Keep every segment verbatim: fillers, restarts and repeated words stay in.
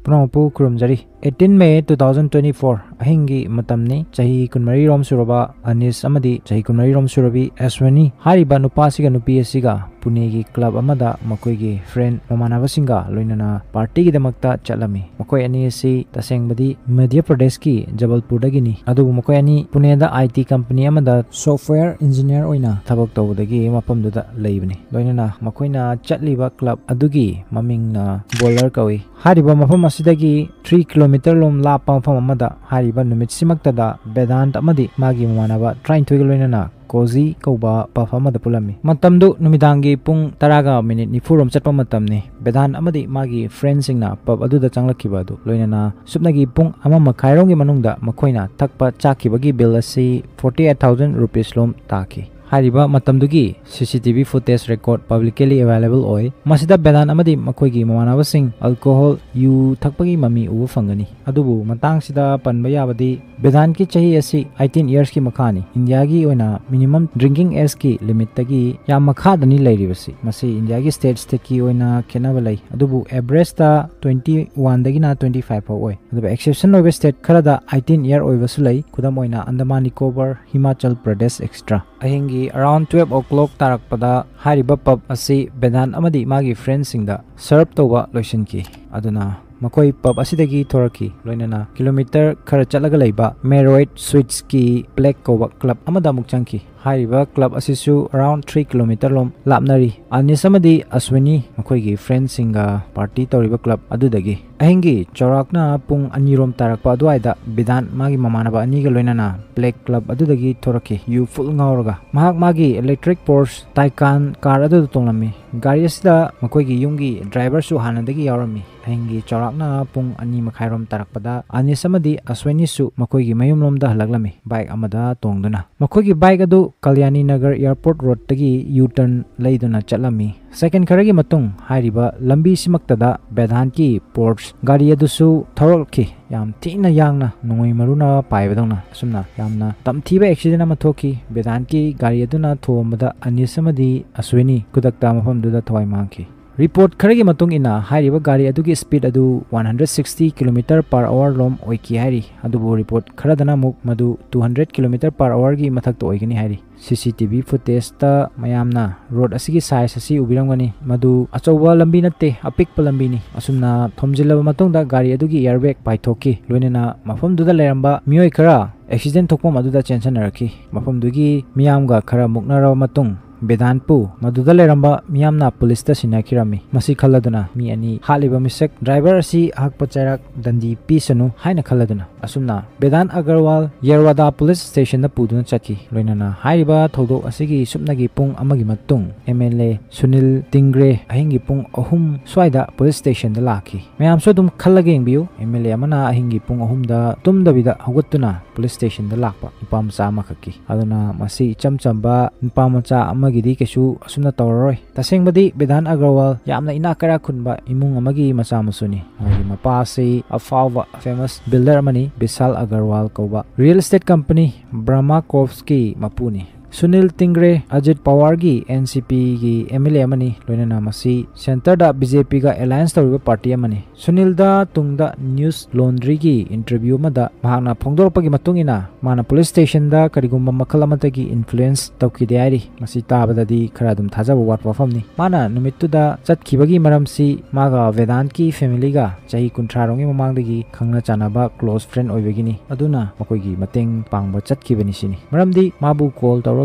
ꯄꯨꯝꯅꯃꯛꯄꯨ ꯈꯨꯔꯨꯝꯖꯔꯤ꯫ Eighteen May two thousand twenty four ꯑꯍꯤꯡꯒꯤ ꯃꯇꯝꯅꯤ꯫ ꯆꯍꯤ ꯀꯨꯟꯃꯔꯤ ꯔꯣꯝ ꯁꯨꯔꯕ ꯑꯅꯤꯁ ꯑꯃꯗꯤ ꯆꯍꯤ ꯀꯨꯟꯃꯔꯤ ꯔꯣꯝ ꯁꯨꯔꯕꯤ ꯑꯁ꯭ꯋꯤꯅꯤ ꯍꯥꯏꯔꯤꯕ ꯅꯨꯄꯥꯁꯤꯒ ꯅꯨꯄꯤ ꯑꯁꯤꯒ ꯄꯨꯅꯦꯒꯤ club ꯑꯃꯗ ꯃꯈꯣꯏꯒꯤ friend ꯃꯃꯥꯟꯅꯕꯁꯤꯡꯒ ꯂꯣꯏꯅꯅ partyꯒꯤꯗꯃꯛꯇ ꯆꯠꯂꯝꯃꯤ꯫ ꯃꯈꯣꯏ ꯑꯅꯤ ꯑꯁꯤ ꯇꯁꯦꯡꯕꯗꯤ ꯃꯙ꯭ꯌ ꯄ꯭ꯔꯗꯦꯁꯀꯤ ꯖꯕꯜꯄꯨꯔꯗꯒꯤꯅꯤ, ꯑꯗꯨꯕꯨ ꯃꯈꯣꯏ ꯑꯅꯤ ꯄꯨꯅꯦꯗ I T company ꯑꯃꯗ software engineer ꯑꯣꯏꯅ ꯊꯕꯛ ꯇꯧꯕꯗꯒꯤ ꯃꯐꯝꯗꯨꯗ ꯂꯩꯕꯅꯤ꯫ ꯂꯣꯏꯅꯅ ꯃꯈꯣꯏꯅ ꯆꯠꯂꯤꯕ club ꯑꯗꯨꯒꯤ ꯃꯃꯤꯡꯅ ꯕꯣꯂꯔ ꯀꯧꯏ꯫ ꯍꯥꯏꯔꯤꯕ ꯃꯐꯝ ꯑꯁꯤꯗꯒꯤ three kilometre ꯂꯣꯝ ꯂꯥꯞꯄ ꯃꯐꯝ ꯑꯃꯗ ꯍꯥꯏꯔꯤꯕ ꯅꯨꯃꯤꯠꯁꯤꯃꯛꯇꯗ ꯕꯦꯗꯥꯟꯠ ꯑꯃꯗꯤ ꯃꯥꯒꯤ ꯃꯃꯥꯟꯅꯕ ꯇꯔꯥꯅꯤꯊꯣꯏꯒ ꯂꯣꯏꯅꯅ ꯀꯣꯖꯤ ꯀꯧꯕ pub ꯑꯃꯗ ꯄꯨꯜꯂꯝꯃꯤ꯫ ꯃꯇꯝꯗꯨ ꯅꯨꯃꯤꯗꯥꯡꯒꯤ ꯄꯨꯡ ꯇꯔꯥꯒ ꯃꯤꯅꯤꯠ ꯅꯤꯐꯨ ꯔꯣꯝ ꯆꯠꯄ ꯃꯇꯝꯅꯤ꯫ ꯕꯦꯗꯥꯟꯠ ꯑꯃꯗꯤ ꯃꯥꯒꯤ friendꯁꯤꯡꯅ pub ꯑꯗꯨꯗ ꯆꯪꯂꯛꯈꯤꯕ ꯑꯗꯨ ꯂꯣꯏꯅꯅ ꯁꯨꯞꯅꯒꯤ ꯄꯨꯡ ꯑꯃ ꯃꯈꯥꯏꯔꯣꯝꯒꯤ ꯃꯅꯨꯡꯗ ꯃꯈꯣꯏꯅ ꯊꯛꯄ ꯆꯥꯈꯤꯕꯒꯤ bill ꯑꯁꯤ forty eight thousand rupees ꯂꯣꯝ ꯇꯥꯈꯤ꯫ ꯍꯥꯏꯔꯤꯕ ꯃꯇꯝꯗꯨꯒꯤ C C T V footage record publicly available ꯑꯣꯏ꯫ ꯃꯁꯤꯗ ꯕꯦꯗꯥꯟꯠ ꯑꯃꯗꯤ ꯃꯈꯣꯏꯒꯤ ꯃꯃꯥꯟꯅꯕꯁꯤꯡ alcohol, ꯌꯨ ꯊꯛꯄꯒꯤ ꯃꯃꯤ ꯎꯕ ꯐꯪꯒꯅꯤ꯫ ꯑꯗꯨꯕꯨ ꯃꯇꯥꯡꯁꯤꯗ ꯄꯟꯕ ꯌꯥꯕꯗꯤ ꯕꯦꯗꯥꯟꯠꯀꯤ ꯆꯍꯤ ꯑꯁꯤ eighteen yearsꯀꯤ ꯃꯈꯥꯅꯤ꯫ ꯏꯟꯗꯤꯌꯥꯒꯤ ꯑꯣꯏꯅ minimum drinking ageꯀꯤ limitꯇꯒꯤ ꯌꯥꯝ ꯃꯈꯥꯗꯅꯤ ꯂꯩꯔꯤꯕꯁꯤ꯫ ꯃꯁꯤ ꯏꯟꯗꯤꯌꯥꯒꯤ state stateꯀꯤ ꯑꯣꯏꯅ ꯈꯦꯠꯅꯕ ꯂꯩ, ꯑꯗꯨꯕꯨ averageꯇ twenty oneꯗꯒꯤꯅ twenty five ꯐꯥꯎ ꯑꯣꯏ꯫ ꯑꯗꯨꯒ exception ꯑꯣꯏꯕ state ꯈꯔꯗ eighteen year ꯑꯣꯏꯕꯁꯨ ꯂꯩ꯫ ꯈꯨꯗꯝ ꯑꯣꯏꯅ Andaman Nicobar, Himachal Pradesh, etcetera꯫ ꯑꯍꯤꯡꯒꯤ around twelve o'clock ꯇꯥꯔꯛꯄꯗ ꯍꯥꯏꯔꯤꯕ pub ꯑꯁꯤ ꯕꯦꯗꯥꯟꯠ ꯑꯃꯗꯤ ꯃꯥꯒꯤ friendꯁꯤꯡꯗ serve ꯇꯧꯕ ꯂꯣꯏꯁꯤꯟꯈꯤ꯫ ꯑꯗꯨꯅ ꯃꯈꯣꯏ pub ꯑꯁꯤꯗꯒꯤ ꯊꯣꯔꯛꯈꯤ꯫ ꯂꯣꯏꯅꯅ kilometre ꯈꯔ ꯆꯠꯂꯒ ꯂꯩꯕ Meroit Sweetsꯀꯤ Black ꯀꯧꯕ club ꯑꯃꯗ ꯑꯃꯨꯛ ꯆꯪꯈꯤ꯫ ꯍꯥꯏꯔꯤꯕ club ꯑꯁꯤꯁꯨ around three kilometre ꯂꯣꯝ ꯂꯥꯞꯅꯔꯤ꯫ ꯑꯅꯤꯁ ꯑꯃꯗꯤ ꯑꯁ꯭ꯋꯤꯅꯤ ꯃꯈꯣꯏꯒꯤ friendꯁꯤꯡꯒ party ꯇꯧꯔꯤꯕ club ꯑꯗꯨꯗꯒꯤ꯫ ꯑꯍꯤꯡꯒꯤ ꯆꯥꯎꯔꯥꯛꯅ ꯄꯨꯡ ꯑꯅꯤ ꯔꯣꯝ ꯇꯥꯔꯛꯄ ꯑꯗꯨꯋꯥꯏꯗ ꯕꯦꯗꯥꯟꯠ ꯃꯥꯒꯤ ꯃꯃꯥꯟꯅꯕ ꯑꯅꯤꯒ ꯂꯣꯏꯅꯅ Black club ꯑꯗꯨꯗꯒꯤ ꯊꯣꯔꯛꯈꯤ, ꯌꯨ full ꯉꯥꯎꯔꯒ꯫ ꯃꯍꯥꯛ ꯃꯥꯒꯤ electric Porsche Taycan car ꯑꯗꯨꯗ ꯇꯣꯡꯂꯝꯃꯤ꯫ ꯒꯥꯔꯤ ꯑꯁꯤꯗ ꯃꯈꯣꯏꯒꯤ ꯌꯨꯝꯒꯤ driverꯁꯨ ꯍꯥꯟꯅꯗꯒꯤ ꯌꯥꯎꯔꯝꯃꯤ꯫ ꯑꯍꯤꯡꯒꯤ ꯆꯥꯎꯔꯥꯛꯅ ꯄꯨꯡ ꯑꯅꯤ ꯃꯈꯥꯏꯔꯣꯝ ꯇꯥꯔꯛꯄꯗ ꯑꯅꯤꯁ ꯑꯃꯗꯤ ꯑꯁ꯭ꯋꯤꯅꯤꯁꯨ ꯃꯈꯣꯏꯒꯤ ꯃꯌꯨꯝꯂꯣꯝꯗ ꯍꯜꯂꯛꯂꯝꯃꯤ, bike ꯑꯃꯗ ꯇꯣꯡꯗꯨꯅ꯫ ꯃꯈꯣꯏꯒꯤ bike ꯑꯗꯨ ꯀꯂꯌꯥꯅꯤ ꯅꯒꯔ airport roadꯇꯒꯤ U-turn ꯂꯩꯗꯨꯅ ꯆꯠꯂꯝꯃꯤ꯫ Second ꯈꯔꯒꯤ ꯃꯇꯨꯡ ꯍꯥꯏꯔꯤꯕ ꯂꯝꯕꯤꯁꯤꯃꯛꯇꯗ ꯕꯦꯗꯥꯟꯠꯀꯤ Porsche ꯒꯥꯔꯤ ꯑꯗꯨꯁꯨ ꯊꯧꯔꯛꯈꯤ꯫ ꯌꯥꯝ ꯊꯤꯅ ꯌꯥꯡꯅ, ꯅꯣꯡꯃꯩ ꯃꯔꯨꯅ ꯄꯥꯏꯕꯗꯧꯅ꯫ ꯑꯁꯨꯝꯅ ꯌꯥꯝꯅ ꯇꯝꯊꯤꯕ accident ꯑꯃ ꯊꯣꯛꯈꯤ꯫ ꯕꯦꯗꯥꯟꯠꯀꯤ ꯒꯥꯔꯤ ꯑꯗꯨꯅ ꯊꯣꯝꯕꯗ ꯑꯅꯤꯁ ꯑꯃꯗꯤ ꯑꯁ꯭ꯋꯤꯅꯤ ꯈꯨꯗꯛꯇ ꯃꯐꯝꯗꯨꯗ ꯊꯋꯥꯏ ꯃꯥꯡꯈꯤ꯫ Report ꯈꯔꯒꯤ ꯃꯇꯨꯡ ꯏꯟꯅ, ꯍꯥꯏꯔꯤꯕ ꯒꯥꯔꯤ ꯑꯗꯨꯒꯤ speed ꯑꯗꯨ one hundred sixty kilometer per hour ꯂꯣꯝ ꯑꯣꯏꯈꯤ ꯍꯥꯏꯔꯤ, ꯑꯗꯨꯕꯨ report ꯈꯔꯗꯅ ꯑꯃꯨꯛ ꯃꯗꯨ two hundred kilometer per hour ꯒꯤ ꯃꯊꯛꯇ ꯑꯣꯏꯒꯅꯤ ꯍꯥꯏꯔꯤ꯫ C C T V footage ꯇ ꯃꯌꯥꯝꯅ road ꯑꯁꯤꯒꯤ size ꯑꯁꯤ ꯎꯕꯤꯔꯝꯒꯅꯤ꯫ ꯃꯗꯨ ꯑꯆꯧꯕ ꯂꯝꯕꯤ ꯅꯠꯇꯦ, ꯑꯄꯤꯛꯄ ꯂꯝꯕꯤꯅꯤ꯫ ꯑꯁꯨꯝꯅ ꯊꯣꯝꯖꯤꯜꯂꯕ ꯃꯇꯨꯡꯗ ꯒꯥꯔꯤ ꯑꯗꯨꯒꯤ airbag ꯄꯥꯏꯊꯣꯛꯈꯤ꯫ ꯂꯣꯏꯅꯅ ꯃꯐꯝꯗꯨꯗ ꯂꯩꯔꯝꯕ ꯃꯤꯑꯣꯏ ꯈꯔ accident ꯊꯣꯛꯐꯝ ꯑꯗꯨꯗ ꯆꯦꯟꯁꯤꯟꯅꯔꯛꯈꯤ꯫ ꯃꯐꯝꯗꯨꯒꯤ ꯃꯤꯌꯥꯝꯒ ꯈꯔ ꯃꯨꯛꯅꯔꯕ ꯃꯇꯨꯡ, ꯕꯦꯗꯥꯟꯄꯨ ꯃꯗꯨꯗ ꯂꯩꯔꯝꯕ ꯃꯤꯌꯥꯝꯅ ꯄꯨꯂꯤꯁꯇ ꯁꯤꯟꯅꯈꯤꯔꯝꯃꯤ꯫ ꯃꯁꯤ ꯈꯜꯂꯗꯨꯅ ꯃꯤ ꯑꯅꯤ ꯍꯥꯠꯂꯤꯕ ꯃꯤꯁꯛ driver ꯑꯁꯤ ꯑꯍꯛꯄ ꯆꯩꯔꯥꯛ ꯗꯟꯗꯤ ꯄꯤꯁꯅꯨ ꯍꯥꯏꯅ ꯈꯜꯂꯗꯨꯅ, ꯑꯁꯨꯝꯅ ꯕꯦꯗꯥꯟ ꯑꯒꯔꯋꯥꯜ ꯌꯦꯔꯋꯥꯗꯥ police station ꯗ ꯄꯨꯗꯨꯅ ꯆꯠꯈꯤ꯫ ꯂꯣꯏꯅꯅ ꯍꯥꯏꯔꯤꯕ ꯊꯧꯗꯣꯛ ꯑꯁꯤꯒꯤ ꯁꯨꯞꯅꯒꯤ ꯄꯨꯡ ꯑꯃꯒꯤ ꯃꯇꯨꯡ M L A ꯁꯨꯅꯤꯜ ꯇꯤꯡꯒ꯭ꯔꯦ ꯑꯍꯤꯡꯒꯤ ꯄꯨꯡ ꯑꯍꯨꯝ ꯁ꯭ꯋꯥꯏꯗ police station ꯗ ꯂꯥꯛꯈꯤ꯫ ꯃꯌꯥꯝꯁꯨ ꯑꯗꯨꯝ ꯈꯜꯂꯒ ꯌꯦꯡꯕꯤꯌꯨ, M L A ꯑꯃꯅ ꯑꯍꯤꯡꯒꯤ ꯄꯨꯡ ꯑꯍꯨꯝꯗ ꯇꯨꯝꯗꯕꯤꯗ ꯍꯧꯒꯠꯇꯨꯅ police station ꯗ ꯂꯥꯛꯄ ꯅꯨꯄꯥ ꯃꯆꯥ ꯑꯃꯈꯛꯀꯤ꯫ ꯑꯗꯨꯅ ꯃꯁꯤ ꯏꯆꯝ ꯆꯝꯕ ꯅꯨꯄꯥ ꯃꯆꯥ ꯑꯃꯒꯤꯗꯤ ꯀꯩꯁꯨ ꯑꯁꯨꯝꯅ ꯇꯧꯔꯔꯣꯏ꯫ ꯇꯁꯦꯡꯕꯗꯤ ꯕꯤꯙꯥꯟ ꯑꯒꯔꯋꯥꯜ ꯌꯥꯝꯅ ꯏꯅꯥꯛ ꯀꯩꯔꯥꯛ ꯈꯨꯟꯕ ꯏꯃꯨꯡ ꯑꯃꯒꯤ ꯃꯆꯥ ꯃꯁꯨꯅꯤ꯫ ꯃꯥꯒꯤ ꯃꯄꯥ ꯑꯁꯤ ꯑꯐꯥꯎꯕ famous builder ꯑꯃꯅꯤ, ꯕꯤꯁꯥꯜ ꯑꯒꯔꯋꯥꯜ ꯀꯧꯕ real estate company ꯕ꯭ꯔꯍꯃꯥ ꯀꯣꯔꯞꯁꯀꯤ ꯃꯄꯨꯅꯤ꯫ Sunil ꯇꯤꯡꯒ꯭ꯔꯦ Ajit ꯄꯋꯥꯔꯒꯤ N C P ꯒꯤ M L A ꯑꯃꯅꯤ, ꯂꯣꯏꯅꯅ ꯃꯁꯤ centre ꯗ B J P ꯒ alliance ꯇꯧꯔꯤꯕ party ꯑꯃꯅꯤ꯫ ꯁꯨꯅꯤꯜꯗ ꯇꯨꯡꯗ news laundry ꯒꯤ interview ꯑꯃꯗ ꯃꯍꯥꯛꯅ ꯐꯣꯡꯗꯣꯔꯛꯄꯒꯤ ꯃꯇꯨꯡ ꯏꯟꯅ, ꯃꯥꯅ police station ꯗ ꯀꯔꯤꯒꯨꯝꯕ ꯃꯈꯜ ꯑꯃꯠꯇꯒꯤ influence ꯇꯧꯈꯤꯗꯦ ꯍꯥꯏꯔꯤ꯫ ꯃꯁꯤ ꯇꯥꯕꯗꯗꯤ ꯈꯔ ꯑꯗꯨꯝ ꯊꯥꯖꯕ ꯋꯥꯠꯄ ꯋꯥꯐꯝꯅꯤ꯫ ꯃꯥꯅ ꯅꯨꯃꯤꯠꯇꯨꯗ ꯆꯠꯈꯤꯕꯒꯤ ꯃꯔꯝꯁꯤ ꯃꯥꯒ ꯕꯦꯗꯥꯟꯀꯤ family ꯒ ꯆꯍꯤ ꯀꯨꯟꯊ꯭ꯔꯥ ꯔꯣꯝꯒꯤ ꯃꯃꯥꯡꯗꯒꯤ ꯈꯪꯅ ꯆꯥꯟꯅꯕ close friend ꯑꯣꯏꯕꯒꯤꯅꯤ꯫ ꯑꯗꯨꯅ ꯃꯈꯣꯏꯒꯤ ꯃꯇꯦꯡ ꯄꯥꯡꯕ ꯆꯠꯈꯤꯕꯅꯤ ꯁꯤꯅꯤ꯫ ꯃꯔꯝꯗꯤ ꯃꯥꯕꯨ call ꯇꯧꯔꯒ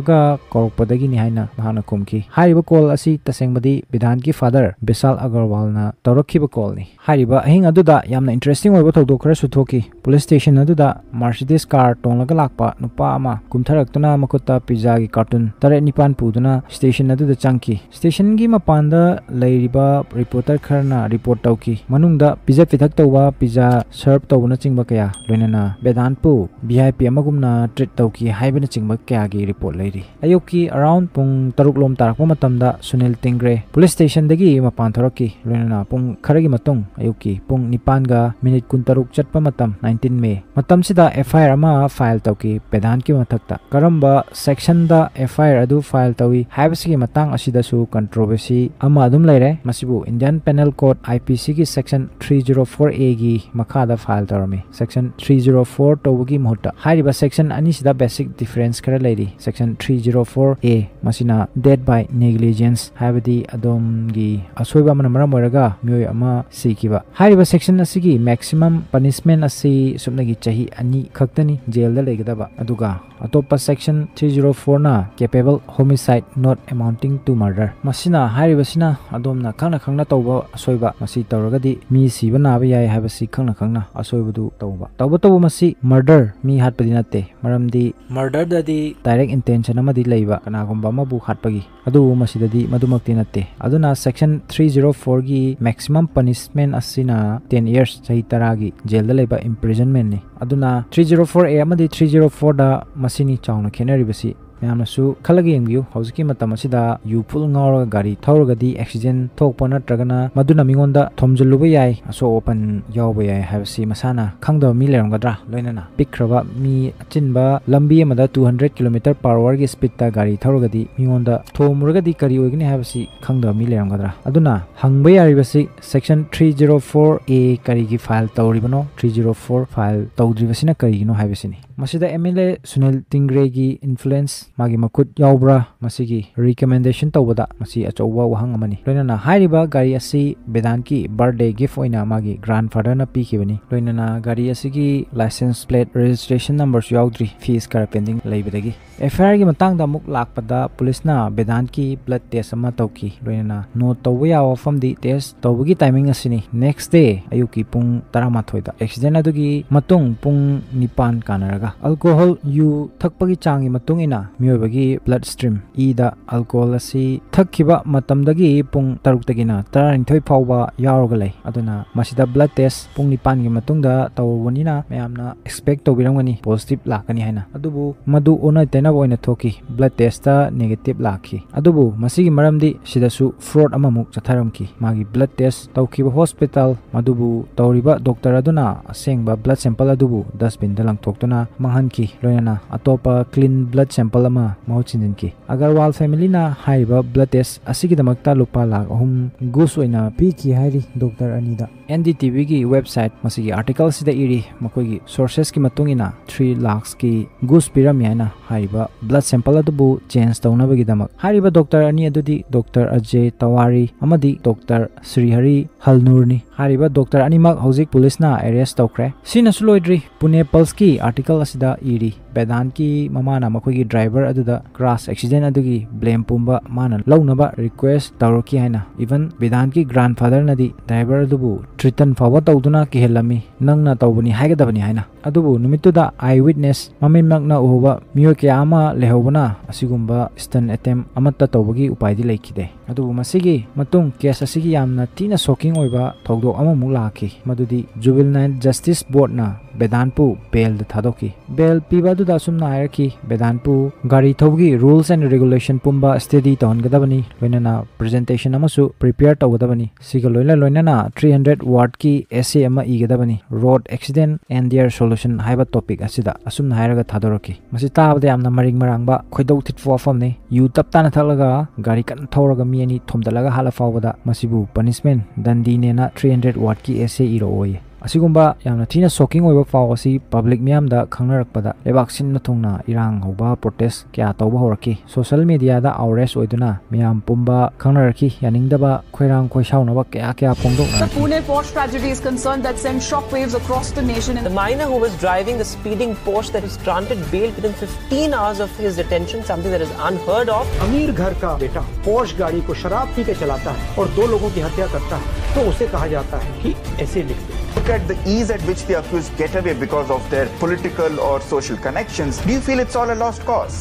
ꯀꯧꯔꯛꯄꯗꯒꯤꯅꯤ ꯍꯥꯏꯅ ꯃꯍꯥꯛꯅ ꯈꯨꯝꯈꯤ꯫ ꯍꯥꯏꯔꯤꯕ call ꯑꯁꯤ ꯇꯁꯦꯡꯕꯗꯤ ꯕꯤꯙꯥꯟꯒꯤ father ꯕꯤꯁꯥꯜ ꯑꯒꯔꯋꯥꯜꯅ ꯇꯧꯔꯛꯈꯤꯕ call ꯅꯤ꯫ ꯍꯥꯏꯔꯤꯕ ꯑꯍꯤꯡ ꯑꯗꯨꯗ ꯌꯥꯝꯅ interesting ꯑꯣꯏꯕ ꯊꯧꯗꯣꯛ ꯈꯔꯁꯨ ꯊꯣꯛꯈꯤ꯫ Police station ꯑꯗꯨꯗ Mercedes car ꯇꯣꯡꯂꯒ ꯂꯥꯛꯄ ꯅꯨꯄꯥ ꯑꯃ ꯀꯨꯝꯊꯔꯛꯇꯨꯅ ꯃꯈꯨꯠꯇ pizza ꯒꯤ carton ꯇꯔꯦꯠ ꯅꯤꯄꯥꯟ ꯄꯨꯗꯨꯅ station ꯑꯗꯨꯗ ꯆꯪꯈꯤ꯫ Station ꯒꯤ ꯃꯄꯥꯟꯗ ꯂꯩꯔꯤꯕ reporter ꯈꯔꯅ report ꯇꯧꯈꯤ꯫ ꯃꯅꯨꯡꯗ ꯄꯤꯖ ꯄꯤꯊꯛ ꯇꯧꯕ, pizza serve ꯇꯧꯕꯅꯆꯤꯡꯕ ꯀꯌꯥ, ꯂꯣꯏꯅꯅ ꯕꯦꯗꯥꯟꯄꯨ V I P ꯑꯃꯒꯨꯝꯅ treat ꯇꯧꯈꯤ ꯍꯥꯏꯕꯅꯆꯤꯡꯕ ꯀꯌꯥꯒꯤ report ꯂꯩ꯫ ꯑꯌꯨꯛꯀꯤ around ꯄꯨꯡ ꯇꯔꯨꯛ ꯂꯣꯝ ꯇꯥꯔꯛꯄ ꯃꯇꯝꯗ ꯁꯨꯅꯤꯜ ꯇꯤꯡꯒ꯭ꯔꯦ police stationꯗꯒꯤ ꯃꯄꯥꯟ ꯊꯣꯔꯛꯈꯤ꯫ ꯂꯣꯏꯅꯅ ꯄꯨꯡ ꯈꯔꯒꯤ ꯃꯇꯨꯡ ꯑꯌꯨꯛꯀꯤ ꯄꯨꯡ ꯅꯤꯄꯥꯟꯒ minute ꯀꯨꯟꯇꯔꯨꯛ ꯆꯠꯄ ꯃꯇꯝ, nineteen May, ꯃꯇꯝꯁꯤꯗ F I R ꯑꯃ file ꯇꯧꯈꯤ ꯕꯦꯗꯥꯟꯀꯤ ꯃꯊꯛꯇ꯫ ꯀꯔꯝꯕ sectionꯗ F I R ꯑꯗꯨ file ꯇꯧꯏ ꯍꯥꯏꯕꯁꯤꯒꯤ ꯃꯇꯥꯡ ꯑꯁꯤꯗꯁꯨ controversy ꯑꯃ ꯑꯗꯨꯝ ꯂꯩꯔꯦ꯫ ꯃꯁꯤꯕꯨ Indian Penal Code, I P Cꯒꯤ section three zero four Aꯒꯤ ꯃꯈꯥꯗ file ꯇꯧꯔꯝꯃꯤ꯫ Section three zero four ꯇꯧꯕꯒꯤ ꯃꯍꯨꯠꯇ ꯍꯥꯏꯔꯤꯕ section ꯑꯅꯤꯁꯤꯗ basic difference ꯈꯔ ꯂꯩꯔꯤ꯫ Section three zero four A, ꯃꯁꯤꯅ death by negligence, ꯍꯥꯏꯕꯗꯤ ꯑꯗꯣꯝꯒꯤ ꯑꯁꯣꯏꯕ ꯑꯃꯅ ꯃꯔꯝ ꯑꯣꯏꯔꯒ ꯃꯤꯑꯣꯏ ꯑꯃ ꯁꯤꯈꯤꯕ꯫ ꯍꯥꯏꯔꯤꯕ section ꯑꯁꯤꯒꯤ maximum punishment ꯑꯁꯤ ꯁꯨꯞꯅꯒꯤ ꯆꯍꯤ ꯑꯅꯤ ꯈꯛꯇꯅꯤ ꯖꯦꯜꯗ ꯂꯩꯒꯗꯕ꯫ ꯑꯗꯨꯒ ꯑꯇꯣꯞꯄ section three zero fourꯅ capable homicide not amounting to murder꯫ ꯃꯁꯤꯅ ꯍꯥꯏꯔꯤꯕꯁꯤꯅ ꯑꯗꯣꯝꯅ ꯈꯪꯅ ꯈꯪꯅ ꯇꯧꯕ ꯑꯁꯣꯏꯕ, ꯃꯁꯤ ꯇꯧꯔꯒꯗꯤ ꯃꯤ ꯁꯤꯕ ꯅꯥꯕ ꯌꯥꯏ ꯍꯥꯏꯕꯁꯤ ꯈꯪꯅ ꯈꯪꯅ ꯑꯁꯣꯏꯕꯗꯨ ꯇꯧꯕ꯫ ꯇꯧꯕꯇꯕꯨ ꯃꯁꯤ murder, ꯃꯤ ꯍꯥꯠꯄꯗꯤ ꯅꯠꯇꯦ, ꯃꯔꯝꯗꯤ murderꯗꯗꯤ direct intention ꯑꯃꯗꯤ ꯂꯩꯕ, ꯀꯅꯥꯒꯨꯝꯕ ꯑꯃꯕꯨ ꯍꯥꯠꯄꯒꯤ꯫ ꯑꯗꯨꯕꯨ ꯃꯁꯤꯗꯗꯤ ꯃꯗꯨꯃꯛꯇꯤ ꯅꯠꯇꯦ꯫ ꯑꯗꯨꯅ section three zero fourꯒꯤ maximum punishment ꯑꯁꯤꯅ ten years, ꯆꯍꯤ ꯇꯔꯥꯒꯤ ꯖꯦꯜꯗ ꯂꯩꯕ imprisonmentꯅꯤ꯫ ꯑꯗꯨꯅ three zero four A ꯑꯃꯗꯤ three zero fourꯗ ꯃꯁꯤꯅꯤ ꯆꯥꯎꯅ ꯈꯦꯠꯅꯔꯤꯕꯁꯤ꯫ ꯃꯌꯥꯝꯅꯁꯨ ꯈꯜꯂꯒ ꯌꯦꯡꯕꯤꯌꯨ, ꯍꯧꯖꯤꯛꯀꯤ ꯃꯇꯝ ꯑꯁꯤꯗ ꯌꯨ full ꯉꯥꯎꯔꯒ ꯒꯥꯔꯤ ꯊꯧꯔꯒꯗꯤ accident ꯊꯣꯛꯄ ꯅꯠꯇ꯭ꯔꯒꯅ ꯃꯗꯨꯅ ꯃꯤꯉꯣꯟꯗ ꯊꯣꯝꯖꯤꯜꯂꯨꯕ ꯌꯥꯏ, ꯑꯁꯣꯛ ꯑꯄꯟ ꯌꯥꯎꯕ ꯌꯥꯏ ꯍꯥꯏꯕꯁꯤ ꯃꯁꯥꯅ ꯈꯪꯗꯕ ꯃꯤ ꯂꯩꯔꯝꯒꯗ꯭ꯔꯥ? ꯂꯣꯏꯅꯅ ꯄꯤꯛꯈ꯭ꯔꯕ ꯃꯤ ꯑꯆꯤꯟꯕ ꯂꯝꯕꯤ ꯑꯃꯗ two hundred kilometer per hourꯒꯤ speedꯇ ꯒꯥꯔꯤ ꯊꯧꯔꯒꯗꯤ ꯃꯤꯉꯣꯟꯗ ꯊꯣꯝꯃꯨꯔꯒꯗꯤ ꯀꯔꯤ ꯑꯣꯏꯒꯅꯤ ꯍꯥꯏꯕꯁꯤ ꯈꯪꯗꯕ ꯃꯤ ꯂꯩꯔꯝꯒꯗ꯭ꯔꯥ? ꯑꯗꯨꯅ ꯍꯪꯕ ꯌꯥꯔꯤꯕꯁꯤ section three zero four A ꯀꯔꯤꯒꯤ file ꯇꯧꯔꯤꯕꯅꯣ, three zero four file ꯇꯧꯗ꯭ꯔꯤꯕꯁꯤꯅ ꯀꯔꯤꯒꯤꯅꯣ ꯍꯥꯏꯕꯁꯤꯅꯤ꯫ ꯃꯁꯤꯗ M L A Sunil ꯇꯤꯡꯒ꯭ꯔꯦꯒꯤ influence, ꯃꯥꯒꯤ ꯃꯈꯨꯠ ꯌꯥꯎꯕ꯭ꯔꯥ, ꯃꯁꯤꯒꯤ recommendation ꯇꯧꯕꯗ ꯃꯁꯤ ꯑꯆꯧꯕ ꯋꯥꯍꯪ ꯑꯃꯅꯤ꯫ ꯂꯣꯏꯅꯅ ꯍꯥꯏꯔꯤꯕ ꯒꯥꯔꯤ ꯑꯁꯤ ꯕꯦꯗꯥꯟꯀꯤ birthday gift ꯑꯣꯏꯅ ꯃꯥꯒꯤ grandfatherꯅ ꯄꯤꯈꯤꯕꯅꯤ꯫ ꯂꯣꯏꯅꯅ ꯒꯥꯔꯤ ꯑꯁꯤꯒꯤ license plate, registration numberꯁꯨ ꯌꯥꯎꯗ꯭ꯔꯤ, fees ꯈꯔ pending ꯂꯩꯕꯗꯒꯤ꯫ F I Rꯒꯤ ꯃꯇꯥꯡꯗ ꯑꯃꯨꯛ ꯂꯥꯛꯄꯗ, ꯄꯨꯂꯤꯁꯅ ꯕꯦꯗꯥꯟꯀꯤ blood test ꯑꯃ ꯇꯧꯈꯤ꯫ ꯂꯣꯏꯅꯅ note ꯇꯧꯕ ꯌꯥꯕ ꯋꯥꯐꯝꯗꯤ, test ꯇꯧꯕꯒꯤ timing ꯑꯁꯤꯅꯤ, next day ꯑꯌꯨꯛꯀꯤ ꯄꯨꯡ ꯇꯔꯥꯃꯥꯊꯣꯏꯗ꯫ Accident ꯑꯗꯨꯒꯤ ꯃꯇꯨꯡ ꯄꯨꯡ ꯅꯤꯄꯥꯟ ꯀꯥꯟꯅꯔꯒ ꯑꯜꯀꯣꯍꯣꯜ, ꯌꯨ ꯊꯛꯄꯒꯤ ꯆꯥꯡꯒꯤ ꯃꯇꯨꯡ ꯏꯟꯅ ꯃꯤꯑꯣꯏꯕꯒꯤ ꯕ꯭ꯂꯠ ꯁ꯭ꯇ꯭ꯔꯤꯝ, ꯏꯗ ꯑꯜꯀꯣꯍꯣꯜ ꯑꯁꯤ ꯊꯛꯈꯤꯕ ꯃꯇꯝꯗꯒꯤ ꯄꯨꯡ ꯇꯔꯨꯛꯇꯒꯤꯅ ꯇꯔꯥꯅꯤꯊꯣꯏ ꯐꯥꯎꯕ ꯌꯥꯎꯔꯒ ꯂꯩ꯫ ꯑꯗꯨꯅ ꯃꯁꯤꯗ ꯕ꯭ꯂꯠ ꯇꯦꯁ ꯄꯨꯡ ꯅꯤꯄꯥꯟꯒꯤ ꯃꯇꯨꯡꯗ ꯇꯧꯔꯨꯕꯅꯤꯅ ꯃꯌꯥꯝꯅ ꯑꯦꯛꯁꯄꯦꯛ ꯇꯧꯕꯤꯔꯝꯒꯅꯤ ꯄꯣꯖꯤꯇꯤꯚ ꯂꯥꯛꯀꯅꯤ ꯍꯥꯏꯅ꯫ ꯑꯗꯨꯕꯨ ꯃꯗꯨ ꯑꯣꯟꯅ ꯇꯩꯅꯕ ꯑꯣꯏꯅ ꯊꯣꯛꯈꯤ꯫ ꯕ꯭ꯂꯠ ꯇꯦꯁꯇ ꯅꯦꯒꯦꯇꯤꯚ ꯂꯥꯛꯈꯤ꯫ ꯑꯗꯨꯕꯨ ꯃꯁꯤꯒꯤ ꯃꯔꯝꯗꯤ ꯁꯤꯗꯁꯨ ꯐ꯭ꯔꯣꯗ ꯑꯃꯃꯨꯛ ꯆꯠꯊꯔꯝꯈꯤ꯫ ꯃꯥꯒꯤ ꯕ꯭ꯂꯠ ꯇꯦꯁ ꯇꯧꯈꯤꯕ ꯍꯣꯁꯄꯤꯇꯥꯜ ꯃꯗꯨꯕꯨ ꯇꯧꯔꯤꯕ ꯗꯣꯛꯇꯔ ꯑꯗꯨꯅ ꯑꯁꯦꯡꯕ ꯕ꯭ꯂꯠ ꯁꯦꯝꯄꯜ ꯑꯗꯨꯕꯨ ꯗꯁꯕꯤꯟꯗ ꯂꯪꯊꯣꯛꯇꯨꯅ ꯃꯥꯡꯍꯟꯈꯤ, ꯂꯣꯏꯅꯅ ꯑꯇꯣꯞꯄ ꯀ꯭ꯂꯤꯟ ꯕ꯭ꯂꯠ ꯁꯦꯝꯄꯜ ꯑꯃ ꯃꯍꯨꯠ ꯁꯤꯟꯖꯤꯟꯈꯤ꯫ ꯑꯒꯔꯋꯥꯜ ꯐꯦꯃꯤꯂꯤꯅ ꯍꯥꯏꯔꯤꯕ ꯕ꯭ꯂꯠ ꯇꯦꯁ ꯑꯁꯤꯒꯤꯗꯃꯛꯇ ꯂꯨꯄꯥ ꯂꯥꯈ ꯑꯍꯨꯝ ꯘꯨꯁ ꯑꯣꯏꯅ ꯄꯤꯈꯤ ꯍꯥꯏꯔꯤ ꯗꯣꯛꯇꯔ ꯑꯅꯤꯗ꯫ ꯑꯦꯟ ꯗꯤ ꯇꯤ ꯚꯤꯒꯤ ꯋꯦꯕꯁꯥꯏꯠ, ꯃꯁꯤꯒꯤ ꯑꯥꯔꯇꯤꯀꯜ ꯑꯁꯤꯗ ꯏꯔꯤ, ꯃꯈꯣꯏꯒꯤ ꯁꯣꯔꯁꯦꯁꯀꯤ ꯃꯇꯨꯡ ꯏꯟꯅ ꯊ꯭ꯔꯤ ꯂꯥꯈꯁꯀꯤ ꯘꯨꯁ ꯄꯤꯔꯝꯃꯤ ꯍꯥꯏꯅ ꯍꯥꯏꯔꯤꯕ ꯕ꯭ꯂꯠ ꯁꯦꯝꯄꯜ ꯑꯗꯨꯕꯨ ꯆꯦꯟꯖ ꯇꯧꯅꯕꯒꯤꯗꯃꯛ꯫ ꯍꯥꯏꯔꯤꯕ ꯗꯣꯛꯇꯔ ꯑꯅꯤ ꯑꯗꯨꯗꯤ ꯗꯣꯛꯇꯔ ꯑꯖꯦ ꯇꯋꯥꯔꯤ ꯑꯃꯗꯤ ꯗꯣꯛꯇꯔ ꯁ꯭ꯔꯤꯍꯔꯤ ꯍꯜꯅꯨꯔꯅꯤ꯫ ꯍꯥꯏꯔꯤꯕ ꯗꯣꯛꯇꯔ ꯑꯅꯤꯃꯛ ꯍꯧꯖꯤꯛ ꯄꯨꯂꯤꯁꯅ ꯑꯦꯔꯦꯁ ꯇꯧꯈ꯭ꯔꯦ꯫ ꯁꯤꯅꯁꯨ ꯂꯣꯏꯗ꯭ꯔꯤ, ꯄꯨꯅꯦ ꯄꯜꯁꯀꯤ ꯑꯥꯔꯇꯤꯀꯜ ꯑꯁꯤꯗ ꯏꯔꯤ, ꯕꯦꯗꯥꯟꯀꯤ ꯃꯃꯥꯅ ꯃꯈꯣꯏꯒꯤ ꯗ꯭ꯔꯥꯏꯚꯔ ꯑꯗꯨꯗ ꯀ꯭ꯔꯥꯁ ꯑꯦꯛꯁꯤꯗꯦꯟ ꯑꯗꯨꯒꯤ ꯕ꯭ꯂꯦꯝ ꯄꯨꯝꯕ ꯃꯥꯅ ꯂꯧꯅꯕ ꯔꯤꯀ꯭ꯋꯦꯁ ꯇꯧꯔꯛꯈꯤ ꯍꯥꯏꯅ꯫ ꯏꯚꯟ ꯕꯦꯗꯥꯟꯀꯤ ꯒ꯭ꯔꯥꯟꯐꯥꯗꯔꯅꯗꯤ ꯗ꯭ꯔꯥꯏꯚꯔ ꯑꯗꯨꯕꯨ ꯊ꯭ꯔꯤꯇꯟ ꯐꯥꯎꯕ ꯇꯧꯗꯨꯅ ꯀꯤꯍꯜꯂꯝꯃꯤ, "ꯅꯪꯅ ꯇꯧꯕꯅꯤ ꯍꯥꯏꯒꯗꯕꯅꯤ" ꯍꯥꯏꯅ꯫ ꯑꯗꯨꯕꯨ ꯅꯨꯃꯤꯠꯇꯨꯗ ꯑꯥꯏ ꯋꯤꯠꯅꯦꯁ, ꯃꯃꯤꯠꯃꯛꯅ ꯎꯍꯧꯕ ꯃꯤꯑꯣꯏ ꯀꯌꯥ ꯑꯃ ꯂꯩꯍꯧꯕꯅ ꯑꯁꯤꯒꯨꯝꯕ ꯁ꯭ꯇꯟ ꯑꯦꯇꯦꯝ ꯑꯃꯠꯇ ꯇꯧꯕꯒꯤ ꯎꯄꯥꯏꯗꯤ ꯂꯩꯈꯤꯗꯦ꯫ ꯑꯗꯨꯕꯨ ꯃꯁꯤꯒꯤ ꯃꯇꯨꯡ ꯀꯦꯁ ꯑꯁꯤꯒꯤ ꯌꯥꯝꯅ ꯊꯤꯅ ꯁꯣꯀꯤꯡ ꯑꯣꯏꯕ ꯊꯧꯗꯣꯛ ꯑꯃꯃꯨꯛ ꯂꯥꯛꯈꯤ, ꯃꯗꯨꯗꯤ ꯖꯨꯕꯤꯅꯥꯏꯜ ꯖꯁꯇꯤꯁ ꯕꯣꯔꯗꯅ ꯕꯦꯗꯥꯟꯄꯨ ꯕꯦꯜꯗ ꯊꯥꯗꯣꯛꯈꯤ꯫ ꯕꯦꯜ ꯄꯤꯕ ꯑꯗꯨꯗ ꯑꯁꯨꯝꯅ ꯍꯥꯏꯔꯛꯈꯤ, ꯕꯦꯗꯥꯟꯄꯨ ꯒꯥꯔꯤ ꯊꯧꯕꯒꯤ ꯔꯨꯜꯁ ꯑꯦꯟ ꯔꯤꯒꯨꯂꯦꯁꯟ ꯄꯨꯝꯕ ꯁ꯭ꯇꯗꯤ ꯇꯧꯍꯟꯒꯗꯕꯅꯤ, ꯂꯣꯏꯅꯅ ꯄ꯭ꯔꯖꯦꯟꯇꯦꯁꯟ ꯑꯃꯁꯨ ꯄ꯭ꯔꯤꯄꯦꯌꯔ ꯇꯧꯒꯗꯕꯅꯤ꯫ ꯁꯤꯒ ꯂꯣꯏꯅ ꯂꯣꯏꯅꯅ ꯊ꯭ꯔꯤ ꯍꯟꯗ꯭ꯔꯦꯠ ꯋꯥꯔꯗꯀꯤ ꯑꯦꯁꯦ ꯑꯃ ꯏꯒꯗꯕꯅꯤ, "Road Accident and Their Solution" ꯍꯥꯏꯕ ꯇꯣꯄꯤꯛ ꯑꯁꯤꯗ꯫ ꯑꯁꯨꯝꯅ ꯍꯥꯏꯔꯒ ꯊꯥꯗꯣꯔꯛꯈꯤ꯫ ꯃꯁꯤ ꯇꯥꯕꯗ ꯌꯥꯝꯅ ꯃꯔꯤꯡ ꯃꯔꯥꯡꯕ, ꯈꯣꯏꯗꯧ ꯊꯤꯠꯄ ꯋꯥꯐꯝꯅꯤ꯫ ꯌꯨ ꯇꯞ ꯇꯥꯅ ꯊꯛꯂꯒ ꯒꯥꯔꯤ ꯀꯟꯅ ꯊꯧꯔꯒ ꯃꯤ ꯑꯅꯤ ꯊꯣꯝꯗꯠꯂꯒ ꯍꯥꯠꯂ ꯐꯥꯎꯕꯗ ꯃꯁꯤꯕꯨ ꯄꯅꯤꯁꯃꯦꯟ, ꯗꯟꯗꯤꯅꯦꯅ ꯊ꯭ꯔꯤ ꯍꯟꯗ꯭ꯔꯦꯠ ꯋꯥꯔꯗꯀꯤ ꯑꯦꯁꯦ ꯏꯔꯛꯑꯣꯌꯦ꯫ ꯑꯁꯤꯒꯨꯝꯕ ꯌꯥꯝꯅ ꯊꯤꯅ ꯁꯣꯀꯤꯡ ꯑꯣꯏꯕ ꯄꯥꯎ ꯑꯁꯤ ꯄꯕ꯭ꯂꯤꯛ ꯃꯤꯌꯥꯝꯗ ꯈꯪꯅꯔꯛꯄꯗ ꯂꯩꯕꯥꯛ ꯁꯤꯟꯕ ꯊꯨꯡꯅ ꯏꯔꯥꯡ ꯍꯧꯕ, ꯄ꯭ꯔꯣꯇꯦꯁ ꯀꯌꯥ ꯇꯧꯕ ꯍꯧꯔꯛꯈꯤ꯫ ꯁꯣꯁꯤꯌꯦꯜ ꯃꯤꯗꯤꯌꯥꯗ ꯑꯥꯎꯔꯦꯁ ꯑꯣꯏꯗꯨꯅ ꯃꯤꯌꯥꯝ ꯄꯨꯝꯕ ꯈꯪꯅꯔꯛꯈꯤ꯫ ꯌꯥꯅꯤꯡꯗꯕ, ꯈꯣꯏꯔꯥꯡ ꯈꯣꯏꯁꯥꯎꯅꯕ ꯀꯌꯥ ꯀꯌꯥ The ꯐꯣꯡꯗꯣꯛꯅꯔꯛꯈꯤ꯫ Pune Porsche tragedy is concerned that sent shockwaves across the nation. The minor who was driving the speeding Porsche that was granted bail within fifteen hours of his detention, something that is unheard of. अमीर घर का बेटा Porsche गाड़ी को शराब P के चलाता है और दो लोगों की हत्या करता है, तो उसे कहा जाता है कि ऐसे लिख दो। Look at the ease at which the accused get away because of their political or social connections. Do you feel it's all a lost cause?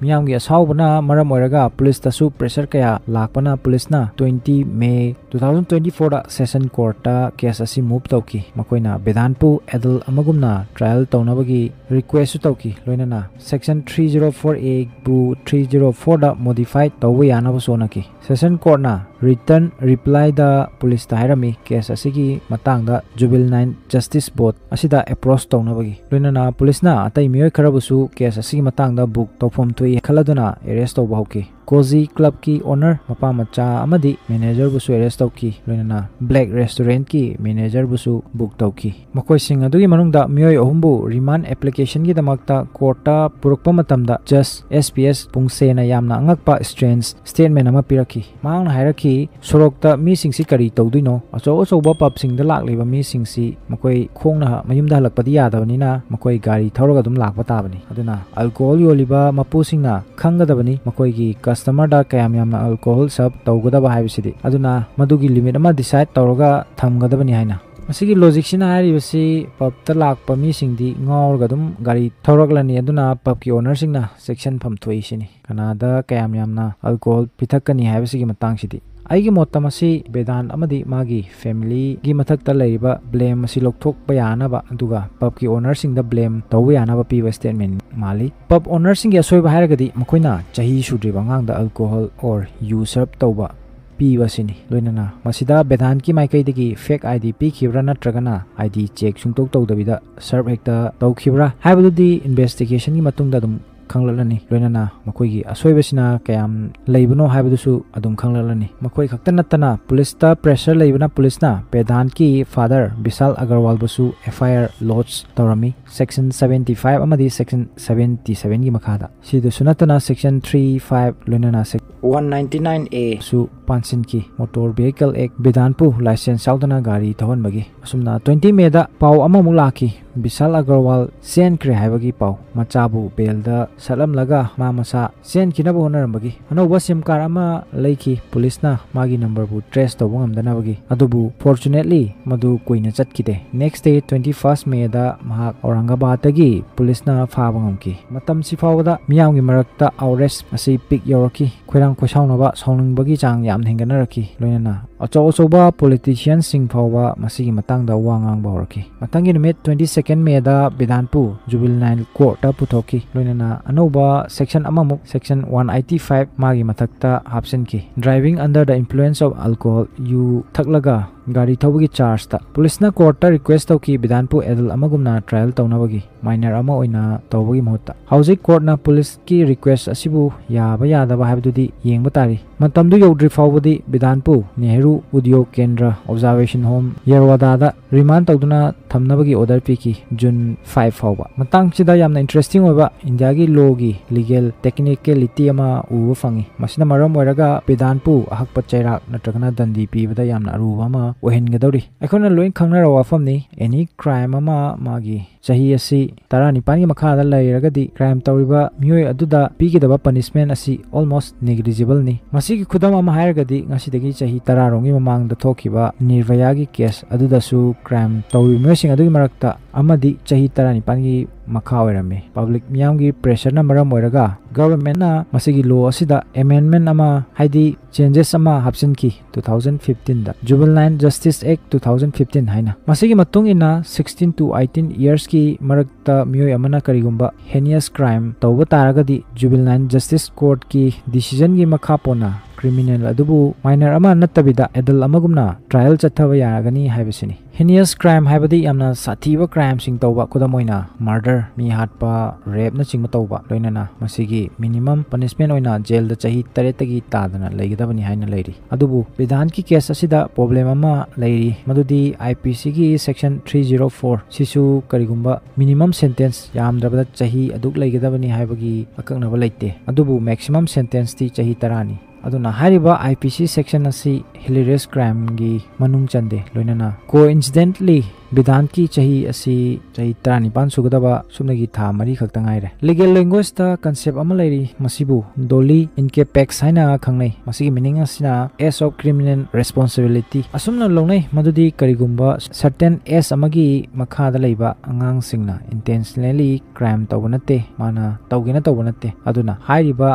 ꯃꯤꯌꯥꯝꯒꯤ ꯑꯁꯥꯎꯕꯅ ꯃꯔꯝ ꯑꯣꯏꯔꯒ ꯄꯨꯂꯤꯁꯇꯁꯨ ꯄ꯭ꯔꯦꯁꯔ ꯀꯌꯥ ꯂꯥꯛꯄꯅ ꯄꯨꯂꯤꯁꯅ twenty May two thousand twenty fourꯗ session ꯀꯣꯔꯠꯇ case ꯑꯁꯤ move ꯇꯧꯈꯤ꯫ ꯃꯈꯣꯏꯅ ꯕꯦꯗꯥꯟꯄꯨ ꯑꯦꯗꯜ ꯑꯃꯒꯨꯝꯅ ꯇ꯭ꯔꯥꯏꯌꯦꯜ ꯇꯧꯅꯕꯒꯤ ꯔꯤꯀ꯭ꯋꯦꯁꯁꯨ ꯇꯧꯈꯤ꯫ ꯂꯣꯏꯅꯅ section three zero four A ꯕꯨ three zero fourꯗ ꯃꯣꯗꯤꯐꯥꯏ ꯇꯧꯕ ꯌꯥꯅꯕꯁꯨ ꯍꯣꯠꯅꯈꯤ꯫ ꯁꯦꯁꯟ ꯀꯣꯔꯠꯅ ꯔꯤꯇꯟ ꯔꯤꯄ꯭ꯂꯥꯏꯗ ꯄꯨꯂꯤꯁꯇ ꯍꯥꯏꯔꯝꯃꯤ, ꯀꯦꯁ ꯑꯁꯤꯒꯤ ꯃꯇꯥꯡꯗ ꯖꯨꯕꯤꯅꯥꯏꯜ ꯖꯁꯇꯤꯁ ꯕꯣꯔꯗ ꯑꯁꯤꯗ ꯑꯦꯄ꯭ꯔꯣꯁ ꯇꯧꯅꯕꯒꯤ꯫ ꯂꯣꯏꯅꯅ ꯄꯨꯂꯤꯁꯅ ꯑꯇꯩ ꯃꯤꯑꯣꯏ ꯈꯔꯕꯨꯁꯨ ꯀꯦꯁ ꯑꯁꯤꯒꯤ ꯃꯇꯥꯡꯗ ꯕꯨꯛ ꯇꯧꯐꯝ ꯊꯣꯛꯏ ꯈꯜꯂꯗꯨꯅ ꯑꯦꯔꯦꯁ ꯇꯧꯕ ꯍꯧꯈꯤ꯫ ꯀꯣꯖꯤ ꯀ꯭ꯂꯕꯀꯤ ꯑꯣꯅꯔ, ꯃꯄꯥ ꯃꯆꯥ ꯑꯃꯗꯤ ꯃꯦꯅꯦꯖꯔꯕꯨꯁꯨ ꯑꯦꯔꯦꯁ ꯇꯧꯈꯤ꯫ ꯂꯣꯏꯅꯅ ꯕ꯭ꯂꯦꯛ ꯔꯦꯁꯇꯨꯔꯦꯟꯠꯀꯤ ꯃꯦꯅꯦꯖꯔꯕꯨꯁꯨ ꯕꯨꯛ ꯇꯧꯈꯤ꯫ ꯃꯈꯣꯏꯁꯤꯡ ꯑꯗꯨꯒꯤ ꯃꯅꯨꯡꯗ ꯃꯤꯑꯣꯏ ꯑꯍꯨꯝꯕꯨ ꯔꯤꯃꯥꯟ ꯑꯦꯄ꯭ꯂꯤꯀꯦꯁꯟꯒꯤꯗꯃꯛꯇ ꯀꯣꯔꯠꯇ ꯄꯨꯔꯛꯄ ꯃꯇꯝꯗ ꯖꯁ ꯑꯦꯁ ꯄꯤ ꯑꯦꯁ ꯄꯨꯡꯁꯦꯅ ꯌꯥꯝꯅ ꯑꯉꯛꯄ ꯁ꯭ꯇꯔꯦꯟꯖ ꯁ꯭ꯇꯦꯠꯃꯦꯟ ꯑꯃ ꯄꯤꯔꯛꯈꯤ꯫ ꯃꯍꯥꯛꯅ ꯍꯥꯏꯔꯛꯈꯤ, ꯁꯣꯔꯣꯛꯇ ꯃꯤꯁꯤꯡꯁꯤ ꯀꯔꯤ ꯇꯧꯗꯣꯏꯅꯣ? ꯑꯆꯧ ꯑꯆꯧꯕ ꯄꯕꯁꯤꯡꯗ ꯂꯥꯛꯂꯤꯕ ꯃꯤꯁꯤꯡꯁꯤ ꯃꯈꯣꯏ ꯈꯣꯡꯅ ꯃꯌꯨꯝꯗ ꯍꯜꯂꯛꯄꯗꯤ ꯌꯥꯗꯕꯅꯤꯅ ꯃꯈꯣꯏ ꯒꯥꯔꯤ ꯊꯧꯔꯒ ꯑꯗꯨꯝ ꯂꯥꯛꯄ ꯇꯥꯕꯅꯤ꯫ ꯑꯗꯨꯅ ꯑꯜꯀꯣꯍꯣꯜ ꯌꯣꯜꯂꯤꯕ ꯃꯄꯨꯁꯤꯡꯅ ꯈꯪꯒꯗꯕꯅꯤ ꯃꯈꯣꯏꯒꯤ ꯀꯁꯇꯃꯔꯗ ꯀꯌꯥꯝ ꯌꯥꯝꯅ ꯑꯜꯀꯣꯍꯣꯜ ꯁꯔꯞ ꯇꯧꯒꯗꯕ ꯍꯥꯏꯕꯁꯤꯗꯤ꯫ ꯑꯗꯨꯅ ꯃꯗꯨꯒꯤ ꯂꯤꯃꯤꯠ ꯑꯃ ꯗꯤꯁꯥꯏꯠ ꯇꯧꯔꯒ ꯊꯝꯒꯗꯕꯅꯤ ꯍꯥꯏꯅ꯫ ꯃꯁꯤꯒꯤ ꯂꯣꯖꯤꯛꯁꯤꯅ ꯍꯥꯏꯔꯤꯕꯁꯤ ꯄꯕꯇ ꯂꯥꯛꯄ ꯃꯤꯁꯤꯡꯗꯤ ꯉꯥꯎꯔꯒ ꯑꯗꯨꯝ ꯒꯥꯔꯤ ꯊꯧꯔꯛꯂꯅꯤ, ꯑꯗꯨꯅ ꯄꯕꯀꯤ ꯑꯣꯅꯔꯁꯤꯡꯅ ꯆꯦꯛꯁꯤꯟꯐꯝ ꯊꯣꯛꯏ ꯁꯤꯅꯤ꯫ ꯀꯅꯥꯗ ꯀꯌꯥꯝ ꯌꯥꯝꯅ ꯑꯜꯀꯣꯍꯣꯜ ꯄꯤꯊꯛꯀꯅꯤ ꯍꯥꯏꯕꯁꯤꯒꯤ ꯃꯇꯥꯡꯁꯤꯗꯤ꯫ ꯑꯩꯒꯤ ꯃꯣꯠꯇ ꯃꯁꯤ ꯕꯦꯗꯥꯟ ꯑꯃꯗꯤ ꯃꯥꯒꯤ ꯐꯦꯃꯤꯂꯤꯒꯤ ꯃꯊꯛꯇ ꯂꯩꯔꯤꯕ ꯕ꯭ꯂꯦꯝ ꯑꯁꯤ ꯂꯧꯊꯣꯛꯄ ꯌꯥꯅꯕ, ꯑꯗꯨꯒ ꯄꯕꯀꯤ ꯑꯣꯅꯔꯁꯤꯡꯗ ꯕ꯭ꯂꯦꯝ ꯇꯧꯕ ꯌꯥꯅꯕ ꯄꯤꯕ ꯁ꯭ꯇꯦꯠꯃꯦꯟ ꯃꯥꯜꯂꯤ꯫ ꯄꯕ ꯑꯣꯅꯔꯁꯤꯡꯒꯤ ꯑꯁꯣꯏꯕ ꯍꯥꯏꯔꯒꯗꯤ ꯃꯈꯣꯏꯅ ꯆꯍꯤ ꯁꯨꯗ꯭ꯔꯤꯕ ꯑꯉꯥꯡꯗ ꯑꯜꯀꯣꯍꯣꯜ ꯑꯣꯔ ꯌꯨ ꯁꯔꯞ ꯇꯧꯕ ꯄꯤꯕ ꯑꯁꯤꯅꯤ꯫ ꯂꯣꯏꯅꯅ ꯃꯁꯤꯗ ꯕꯦꯗꯥꯟꯀꯤ ꯃꯥꯏꯀꯩꯗꯒꯤ ꯐꯦꯛ ꯑꯥꯏ ꯗꯤ ꯄꯤꯈꯤꯕ꯭ꯔꯥ ꯅꯠꯇ꯭ꯔꯒꯅ ꯑꯥꯏ ꯗꯤ ꯆꯦꯛ ꯁꯨꯡꯇꯧ ꯇꯧꯗꯕꯤꯗ ꯁꯔꯞ ꯍꯦꯛꯇ ꯇꯧꯈꯤꯕ꯭ꯔꯥ ꯍꯥꯏꯕꯗꯨꯗꯤ ꯏꯟꯚꯦꯁꯇꯤꯒꯦꯁꯟꯒꯤ ꯃꯇꯨꯡꯗ ꯑꯗꯨꯝ ꯈꯪꯂꯛꯂꯅꯤ꯫ ꯂꯣꯏꯅꯅ ꯃꯈꯣꯏꯒꯤ ꯑꯁꯣꯏꯕꯁꯤꯅ ꯀꯌꯥꯝ ꯂꯩꯕꯅꯣ ꯍꯥꯏꯕꯗꯨꯁꯨ ꯑꯗꯨꯝ ꯈꯪꯂꯛꯂꯅꯤ꯫ ꯃꯈꯣꯏ ꯈꯛꯇ ꯅꯠꯇꯅ ꯄꯨꯂꯤꯁꯇ ꯄ꯭ꯔꯦꯁꯔ ꯂꯩꯕꯅ ꯄꯨꯂꯤꯁꯅ ꯕꯦꯗꯥꯟꯀꯤ ꯐꯥꯗꯔ ꯕꯤꯁꯥꯜ ꯑꯒꯔꯋꯥꯜꯕꯨꯁꯨ ꯑꯦꯐ ꯑꯥꯏ ꯑꯥꯔ ꯂꯣꯗꯖ ꯇꯧꯔꯝꯃꯤ, ꯁꯦꯛꯁꯟ seventy five ꯑꯃꯗꯤ ꯁꯦꯛꯁꯟ seventy sevenꯒꯤ ꯃꯈꯥꯗ꯫ ꯁꯤꯗꯁꯨ ꯅꯠꯇꯅ ꯁꯦꯛꯁꯟ three five, ꯂꯣꯏꯅꯅ ꯁꯦꯛ-, one ninety nine A ꯁꯨ ꯄꯥꯟꯁꯤꯟꯈꯤ, ꯃꯣꯇꯣꯔ ꯚꯦꯍꯤꯀꯜ ꯑꯦꯛ, ꯕꯦꯗꯥꯟꯄꯨ ꯂꯥꯏꯁꯦꯟꯁ ꯌꯥꯎꯗꯅ ꯒꯥꯔꯤ ꯊꯧꯍꯟꯕꯒꯤ꯫ ꯑꯁꯨꯝꯅ twenty Mayꯗ ꯄꯥꯎ ꯑꯃꯃꯨꯛ ꯂꯥꯛꯈꯤ, ꯕꯤꯁꯥꯜ ꯑꯒꯔꯋꯥꯜ ꯆꯦꯟꯈ꯭ꯔꯦ ꯍꯥꯏꯕꯒꯤ ꯄꯥꯎ꯫ ꯃꯆꯥꯕꯨ ꯕꯦꯜꯗ ꯁꯠꯂꯝꯂꯒ ꯃꯥ ꯃꯁꯥ ꯆꯦꯟꯈꯤꯅꯕ ꯍꯣꯠꯅꯔꯝꯕꯒꯤ ꯑꯅꯧꯕ ꯁꯤꯝ ꯀꯥꯔꯗ ꯑꯃ ꯂꯩꯈꯤ꯫ ꯄꯨꯂꯤꯁꯅ ꯃꯥꯒꯤ ꯅꯝꯕꯔꯕꯨ ꯇ꯭ꯔꯦꯁ ꯇꯧꯕ ꯉꯝꯗꯅꯕꯒꯤ꯫ ꯑꯗꯨꯕꯨ fortunately ꯃꯗꯨ ꯀꯨꯏꯅ ꯆꯠꯈꯤꯗꯦ꯫ Next day, twenty first May ꯗ ꯃꯍꯥꯛ ꯑꯧꯔꯪꯒꯕꯥꯗꯇꯒꯤ ꯄꯨꯂꯤꯁꯅ ꯐꯥꯕ ꯉꯝꯈꯤ꯫ ꯃꯇꯝꯁꯤ ꯐꯥꯎꯕꯗ ꯃꯤꯌꯥꯝꯒꯤ ꯃꯔꯛꯇ ꯑꯥꯎꯠꯔꯦꯁ ꯑꯁꯤ ꯄꯤꯛ ꯌꯧꯔꯛꯈꯤ꯫ ꯈꯣꯏꯔꯥꯡ ꯈꯣꯏꯁꯥꯎꯅꯕ, ꯁꯥꯎꯅꯤꯡꯕꯒꯤ ꯆꯥꯡ ꯌꯥꯝꯅ ꯍꯦꯟꯒꯠꯅꯔꯛꯈꯤ꯫ ꯂꯣꯏꯅꯅ ꯑꯆꯧ ꯑꯆꯧꯕ ꯄꯣꯂꯤꯇꯤꯁꯤꯌꯟꯁꯤꯡ ꯐꯥꯎꯕ ꯃꯁꯤꯒꯤ ꯃꯇꯥꯡꯗ ꯋꯥ ꯉꯥꯡꯕ ꯍꯧꯔꯛꯈꯤ꯫ ꯃꯊꯪꯒꯤ ꯅꯨꯃꯤꯠ, twenty second May ꯗ ꯕꯤꯙꯥꯟꯄꯨ ꯖꯨꯕꯤꯅꯥꯏꯜ ꯀꯣꯔꯠꯇ ꯄꯨꯊꯣꯛꯈꯤ꯫ ꯂꯣꯏꯅꯅ ꯑꯅꯧꯕ ꯁꯦꯛꯁꯟ ꯑꯃꯃꯨꯛ, ꯁꯦꯛꯁꯟ one eighty five, ꯃꯥꯒꯤ ꯃꯊꯛꯇ ꯍꯥꯞꯆꯤꯟꯈꯤ꯫ Driving under the influence of alcohol, ꯌꯨ ꯊꯛꯂꯒ ꯒꯥꯔꯤ ꯊꯧꯕꯒꯤ ꯆꯥꯔꯖꯇ꯫ ꯄꯨꯂꯤꯁꯅ ꯀꯣꯔꯠꯇ ꯔꯤꯀ꯭ꯋꯦꯁ ꯇꯧꯈꯤ, ꯕꯤꯙꯥꯟꯄꯨ ꯑꯦꯗꯜ ꯑꯃꯒꯨꯝꯅ ꯇ꯭ꯔꯥꯏꯌꯦꯜ ꯇꯧꯅꯕꯒꯤ, ꯃꯥꯏꯅꯔ ꯑꯃ ꯑꯣꯏꯅ ꯇꯧꯕꯒꯤ ꯃꯍꯨꯠꯇ꯫ ꯍꯧꯖꯤꯛ ꯀꯣꯔꯠꯅ ꯄꯨꯂꯤꯁꯀꯤ ꯔꯤꯀ꯭ꯋꯦꯁ ꯑꯁꯤꯕꯨ ꯌꯥꯕ ꯌꯥꯗꯕ ꯍꯥꯏꯕꯗꯨꯗꯤ ꯌꯦꯡꯕ ꯇꯥꯔꯤ꯫ ꯃꯇꯝꯗꯨ ꯌꯧꯗ꯭ꯔꯤ ꯐꯥꯎꯕꯗꯤ ꯕꯤꯙꯥꯟꯄꯨ ꯅꯦꯍꯔꯨ ꯎꯗ꯭ꯌꯣꯒ ꯀꯦꯟꯗ꯭ꯔ ꯑꯣꯕꯖꯥꯔꯕꯦꯁꯟ ꯍꯣꯝ ꯌꯦꯔꯋꯥꯗꯥꯗ ꯔꯤꯃꯥꯟ ꯇꯧꯗꯨꯅ ꯊꯝꯅꯕꯒꯤ ꯑꯣꯔꯗꯔ ꯄꯤꯈꯤ, ꯖꯨꯟ five ꯐꯥꯎꯕ꯫ ꯃꯇꯥꯡꯁꯤꯗ ꯌꯥꯝꯅ ꯏꯟꯇꯔꯦꯁꯇꯤꯡ ꯑꯣꯏꯕ ꯏꯟꯗꯤꯌꯥꯒꯤ ꯂꯣꯒꯤ ꯂꯤꯒꯦꯜ ꯇꯦꯛꯅꯤꯀꯦꯂꯤꯇꯤ ꯑꯃ ꯎꯕ ꯐꯪꯉꯤ꯫ ꯃꯁꯤꯅ ꯃꯔꯝ ꯑꯣꯏꯔꯒ ꯕꯤꯙꯥꯟꯄꯨ ꯑꯍꯛꯄ ꯆꯩꯔꯥꯛ ꯅꯠꯇ꯭ꯔꯒꯅ ꯗꯟꯗꯤ ꯄꯤꯕꯗ ꯌꯥꯝꯅ ꯑꯔꯨꯕ ꯑꯃ ꯑꯣꯏꯍꯟꯒꯗꯧꯔꯤ꯫ ꯑꯩꯈꯣꯏꯅ ꯂꯣꯏ ꯈꯪꯅꯔꯕ ꯋꯥꯐꯝꯅꯤ, ꯑꯦꯅꯤ ꯀ꯭ꯔꯥꯏꯝ ꯑꯃ ꯃꯥꯒꯤ ꯆꯍꯤ ꯑꯁꯤ ꯇꯔꯥꯅꯤꯄꯥꯟꯒꯤ ꯃꯈꯥꯗ ꯂꯩꯔꯒꯗꯤ ꯀ꯭ꯔꯥꯏꯝ ꯇꯧꯔꯤꯕ ꯃꯤꯑꯣꯏ ꯑꯗꯨꯗ ꯄꯤꯒꯗꯕ ꯄꯅꯤꯁꯃꯦꯟ ꯑꯁꯤ almost negligible ꯅꯤ꯫ ꯃꯁꯤꯒꯤ ꯈꯨꯗꯝ ꯑꯃ ꯍꯥꯏꯔꯒꯗꯤ ꯉꯁꯤꯗꯒꯤ ꯆꯍꯤ ꯇꯔꯥ ꯔꯣꯝꯒꯤ ꯃꯃꯥꯡꯗ ꯊꯣꯛꯈꯤꯕ ꯅꯤꯔꯚꯌꯥꯒꯤ ꯀꯦꯁ ꯑꯗꯨꯗꯁꯨ ꯀ꯭ꯔꯥꯏꯝ ꯇꯧꯔꯤꯕ ꯃꯤꯑꯣꯏꯁꯤꯡ ꯑꯗꯨꯒꯤ ꯃꯔꯛꯇ ꯑꯃꯗꯤ ꯆꯍꯤ ꯇꯔꯥꯅꯤꯄꯥꯟꯒꯤ ꯃꯈꯥ ꯑꯣꯏꯔꯝꯃꯤ꯫ ꯄꯕ꯭ꯂꯤꯛ ꯃꯤꯌꯥꯝꯒꯤ ꯄ꯭ꯔꯦꯁꯔꯅ ꯃꯔꯝ ꯑꯣꯏꯔꯒ ꯒꯚꯔꯟꯃꯦꯟꯠꯅ ꯃꯁꯤꯒꯤ ꯂꯣ ꯑꯁꯤꯗ ꯑꯦꯃꯦꯟꯃꯦꯟꯠ ꯑꯃ, ꯍꯥꯏꯗꯤ ꯆꯦꯟꯖꯦꯁ ꯑꯃ ꯍꯥꯞꯆꯤꯟꯈꯤ two thousand fifteen ꯗ, Juvenile Justice Act two thousand fifteen ꯍꯥꯏꯅ꯫ ꯃꯁꯤꯒꯤ ꯃꯇꯨꯡ ꯏꯟꯅ sixteen to eighteen yearsꯀꯤ ꯃꯔꯛꯇ ꯃꯤꯑꯣꯏ ꯑꯃꯅ ꯀꯔꯤꯒꯨꯝꯕ heinous crime ꯇꯧꯕ ꯇꯥꯔꯒꯗꯤ Juvenile Justice Courtꯀꯤ decisionꯒꯤ ꯃꯈꯥ ꯄꯣꯟꯅ ꯀ꯭ꯔꯤꯃꯤꯅꯦꯜ ꯑꯗꯨꯕꯨ ꯃꯥꯏꯅꯔ ꯑꯃ ꯅꯠꯇꯕꯤꯗ ꯑꯦꯗꯜ ꯑꯃꯒꯨꯝꯅ ꯇ꯭ꯔꯥꯏꯌꯦꯜ ꯆꯠꯊꯕ ꯌꯥꯒꯅꯤ ꯍꯥꯏꯕꯁꯤꯅꯤ꯫ Heinous crime ꯍꯥꯏꯕꯗꯤ ꯌꯥꯝꯅ ꯁꯥꯊꯤꯕ ꯀ꯭ꯔꯥꯏꯝꯁꯤꯡ ꯇꯧꯕ, ꯈꯨꯗꯝ ꯑꯣꯏꯅ ꯃꯔꯗꯔ, ꯃꯤ ꯍꯥꯠꯄ, ꯔꯦꯞꯅꯆꯤꯡꯕ ꯇꯧꯕ, ꯂꯣꯏꯅꯅ ꯃꯁꯤꯒꯤ ꯃꯤꯅꯤꯃꯝ ꯄꯅꯤꯁꯃꯦꯟꯠ ꯑꯣꯏꯅ ꯖꯦꯜꯗ ꯆꯍꯤ ꯇꯔꯦꯠꯇꯒꯤ ꯇꯥꯗꯅ ꯂꯩꯒꯗꯕꯅꯤ ꯍꯥꯏꯅ ꯂꯩꯔꯤ꯫ ꯑꯗꯨꯕꯨ ꯕꯤꯙꯥꯟꯒꯤ ꯀꯦꯁ ꯑꯁꯤꯗ ꯄ꯭ꯔꯣꯕ꯭ꯂꯦꯝ ꯑꯃ ꯂꯩꯔꯤ, ꯃꯗꯨꯗꯤ IPCꯒꯤ section three zero four ꯁꯤꯁꯨ ꯀꯔꯤꯒꯨꯝꯕ ꯃꯤꯅꯤꯃꯝ ꯁꯦꯟꯇꯦꯟꯁ ꯌꯥꯝꯗ꯭ꯔꯕꯗ ꯆꯍꯤ ꯑꯗꯨꯛ ꯂꯩꯒꯗꯕꯅꯤ ꯍꯥꯏꯕꯒꯤ ꯑꯀꯛꯅꯕ ꯂꯩꯇꯦ꯫ ꯑꯗꯨꯕꯨ ꯃꯦꯛꯁꯤꯃꯝ ꯁꯦꯟꯇꯦꯟꯁꯇꯤ ꯆꯍꯤ ꯇꯔꯥꯅꯤ꯫ ꯑꯗꯨꯅ ꯍꯥꯏꯔꯤꯕ IPC section ꯑꯁꯤ ꯍꯤꯂꯦꯔꯤꯌꯁ ꯀ꯭ꯔꯥꯏꯝꯒꯤ ꯃꯅꯨꯡ ꯆꯟꯗꯦ꯫ ꯂꯣꯏꯅꯅ coincidentally ꯕꯤꯙꯥꯟꯀꯤ ꯆꯍꯤ ꯑꯁꯤ ꯆꯍꯤ ꯇꯔꯥꯅꯤꯄꯥꯟ ꯁꯨꯒꯗꯕ ꯁꯨꯞꯅꯒꯤ ꯊꯥ ꯃꯔꯤ ꯈꯛꯇ ꯉꯥꯏꯔꯦ꯫ Legal languageꯇ concept ꯑꯃ ꯂꯩꯔꯤ, ꯃꯁꯤꯕꯨ dolli incapax ꯍꯥꯏꯅ ꯈꯪꯅꯩ꯫ ꯃꯁꯤꯒꯤ meaning ꯑꯁꯤꯅ age of criminal responsibility ꯑꯁꯨꯝꯅ ꯂꯧꯅꯩ, ꯃꯗꯨꯗꯤ ꯀꯔꯤꯒꯨꯝꯕ certain age ꯑꯃꯒꯤ ꯃꯈꯥꯗ ꯂꯩꯕ ꯑꯉꯥꯡꯁꯤꯡꯅ intentionally crime ꯇꯧꯕ ꯅꯠꯇꯦ, ꯃꯥꯅ ꯇꯧꯒꯦꯅ ꯇꯧꯕ ꯅꯠꯇꯦ꯫ ꯑꯗꯨꯅ ꯍꯥꯏꯔꯤꯕ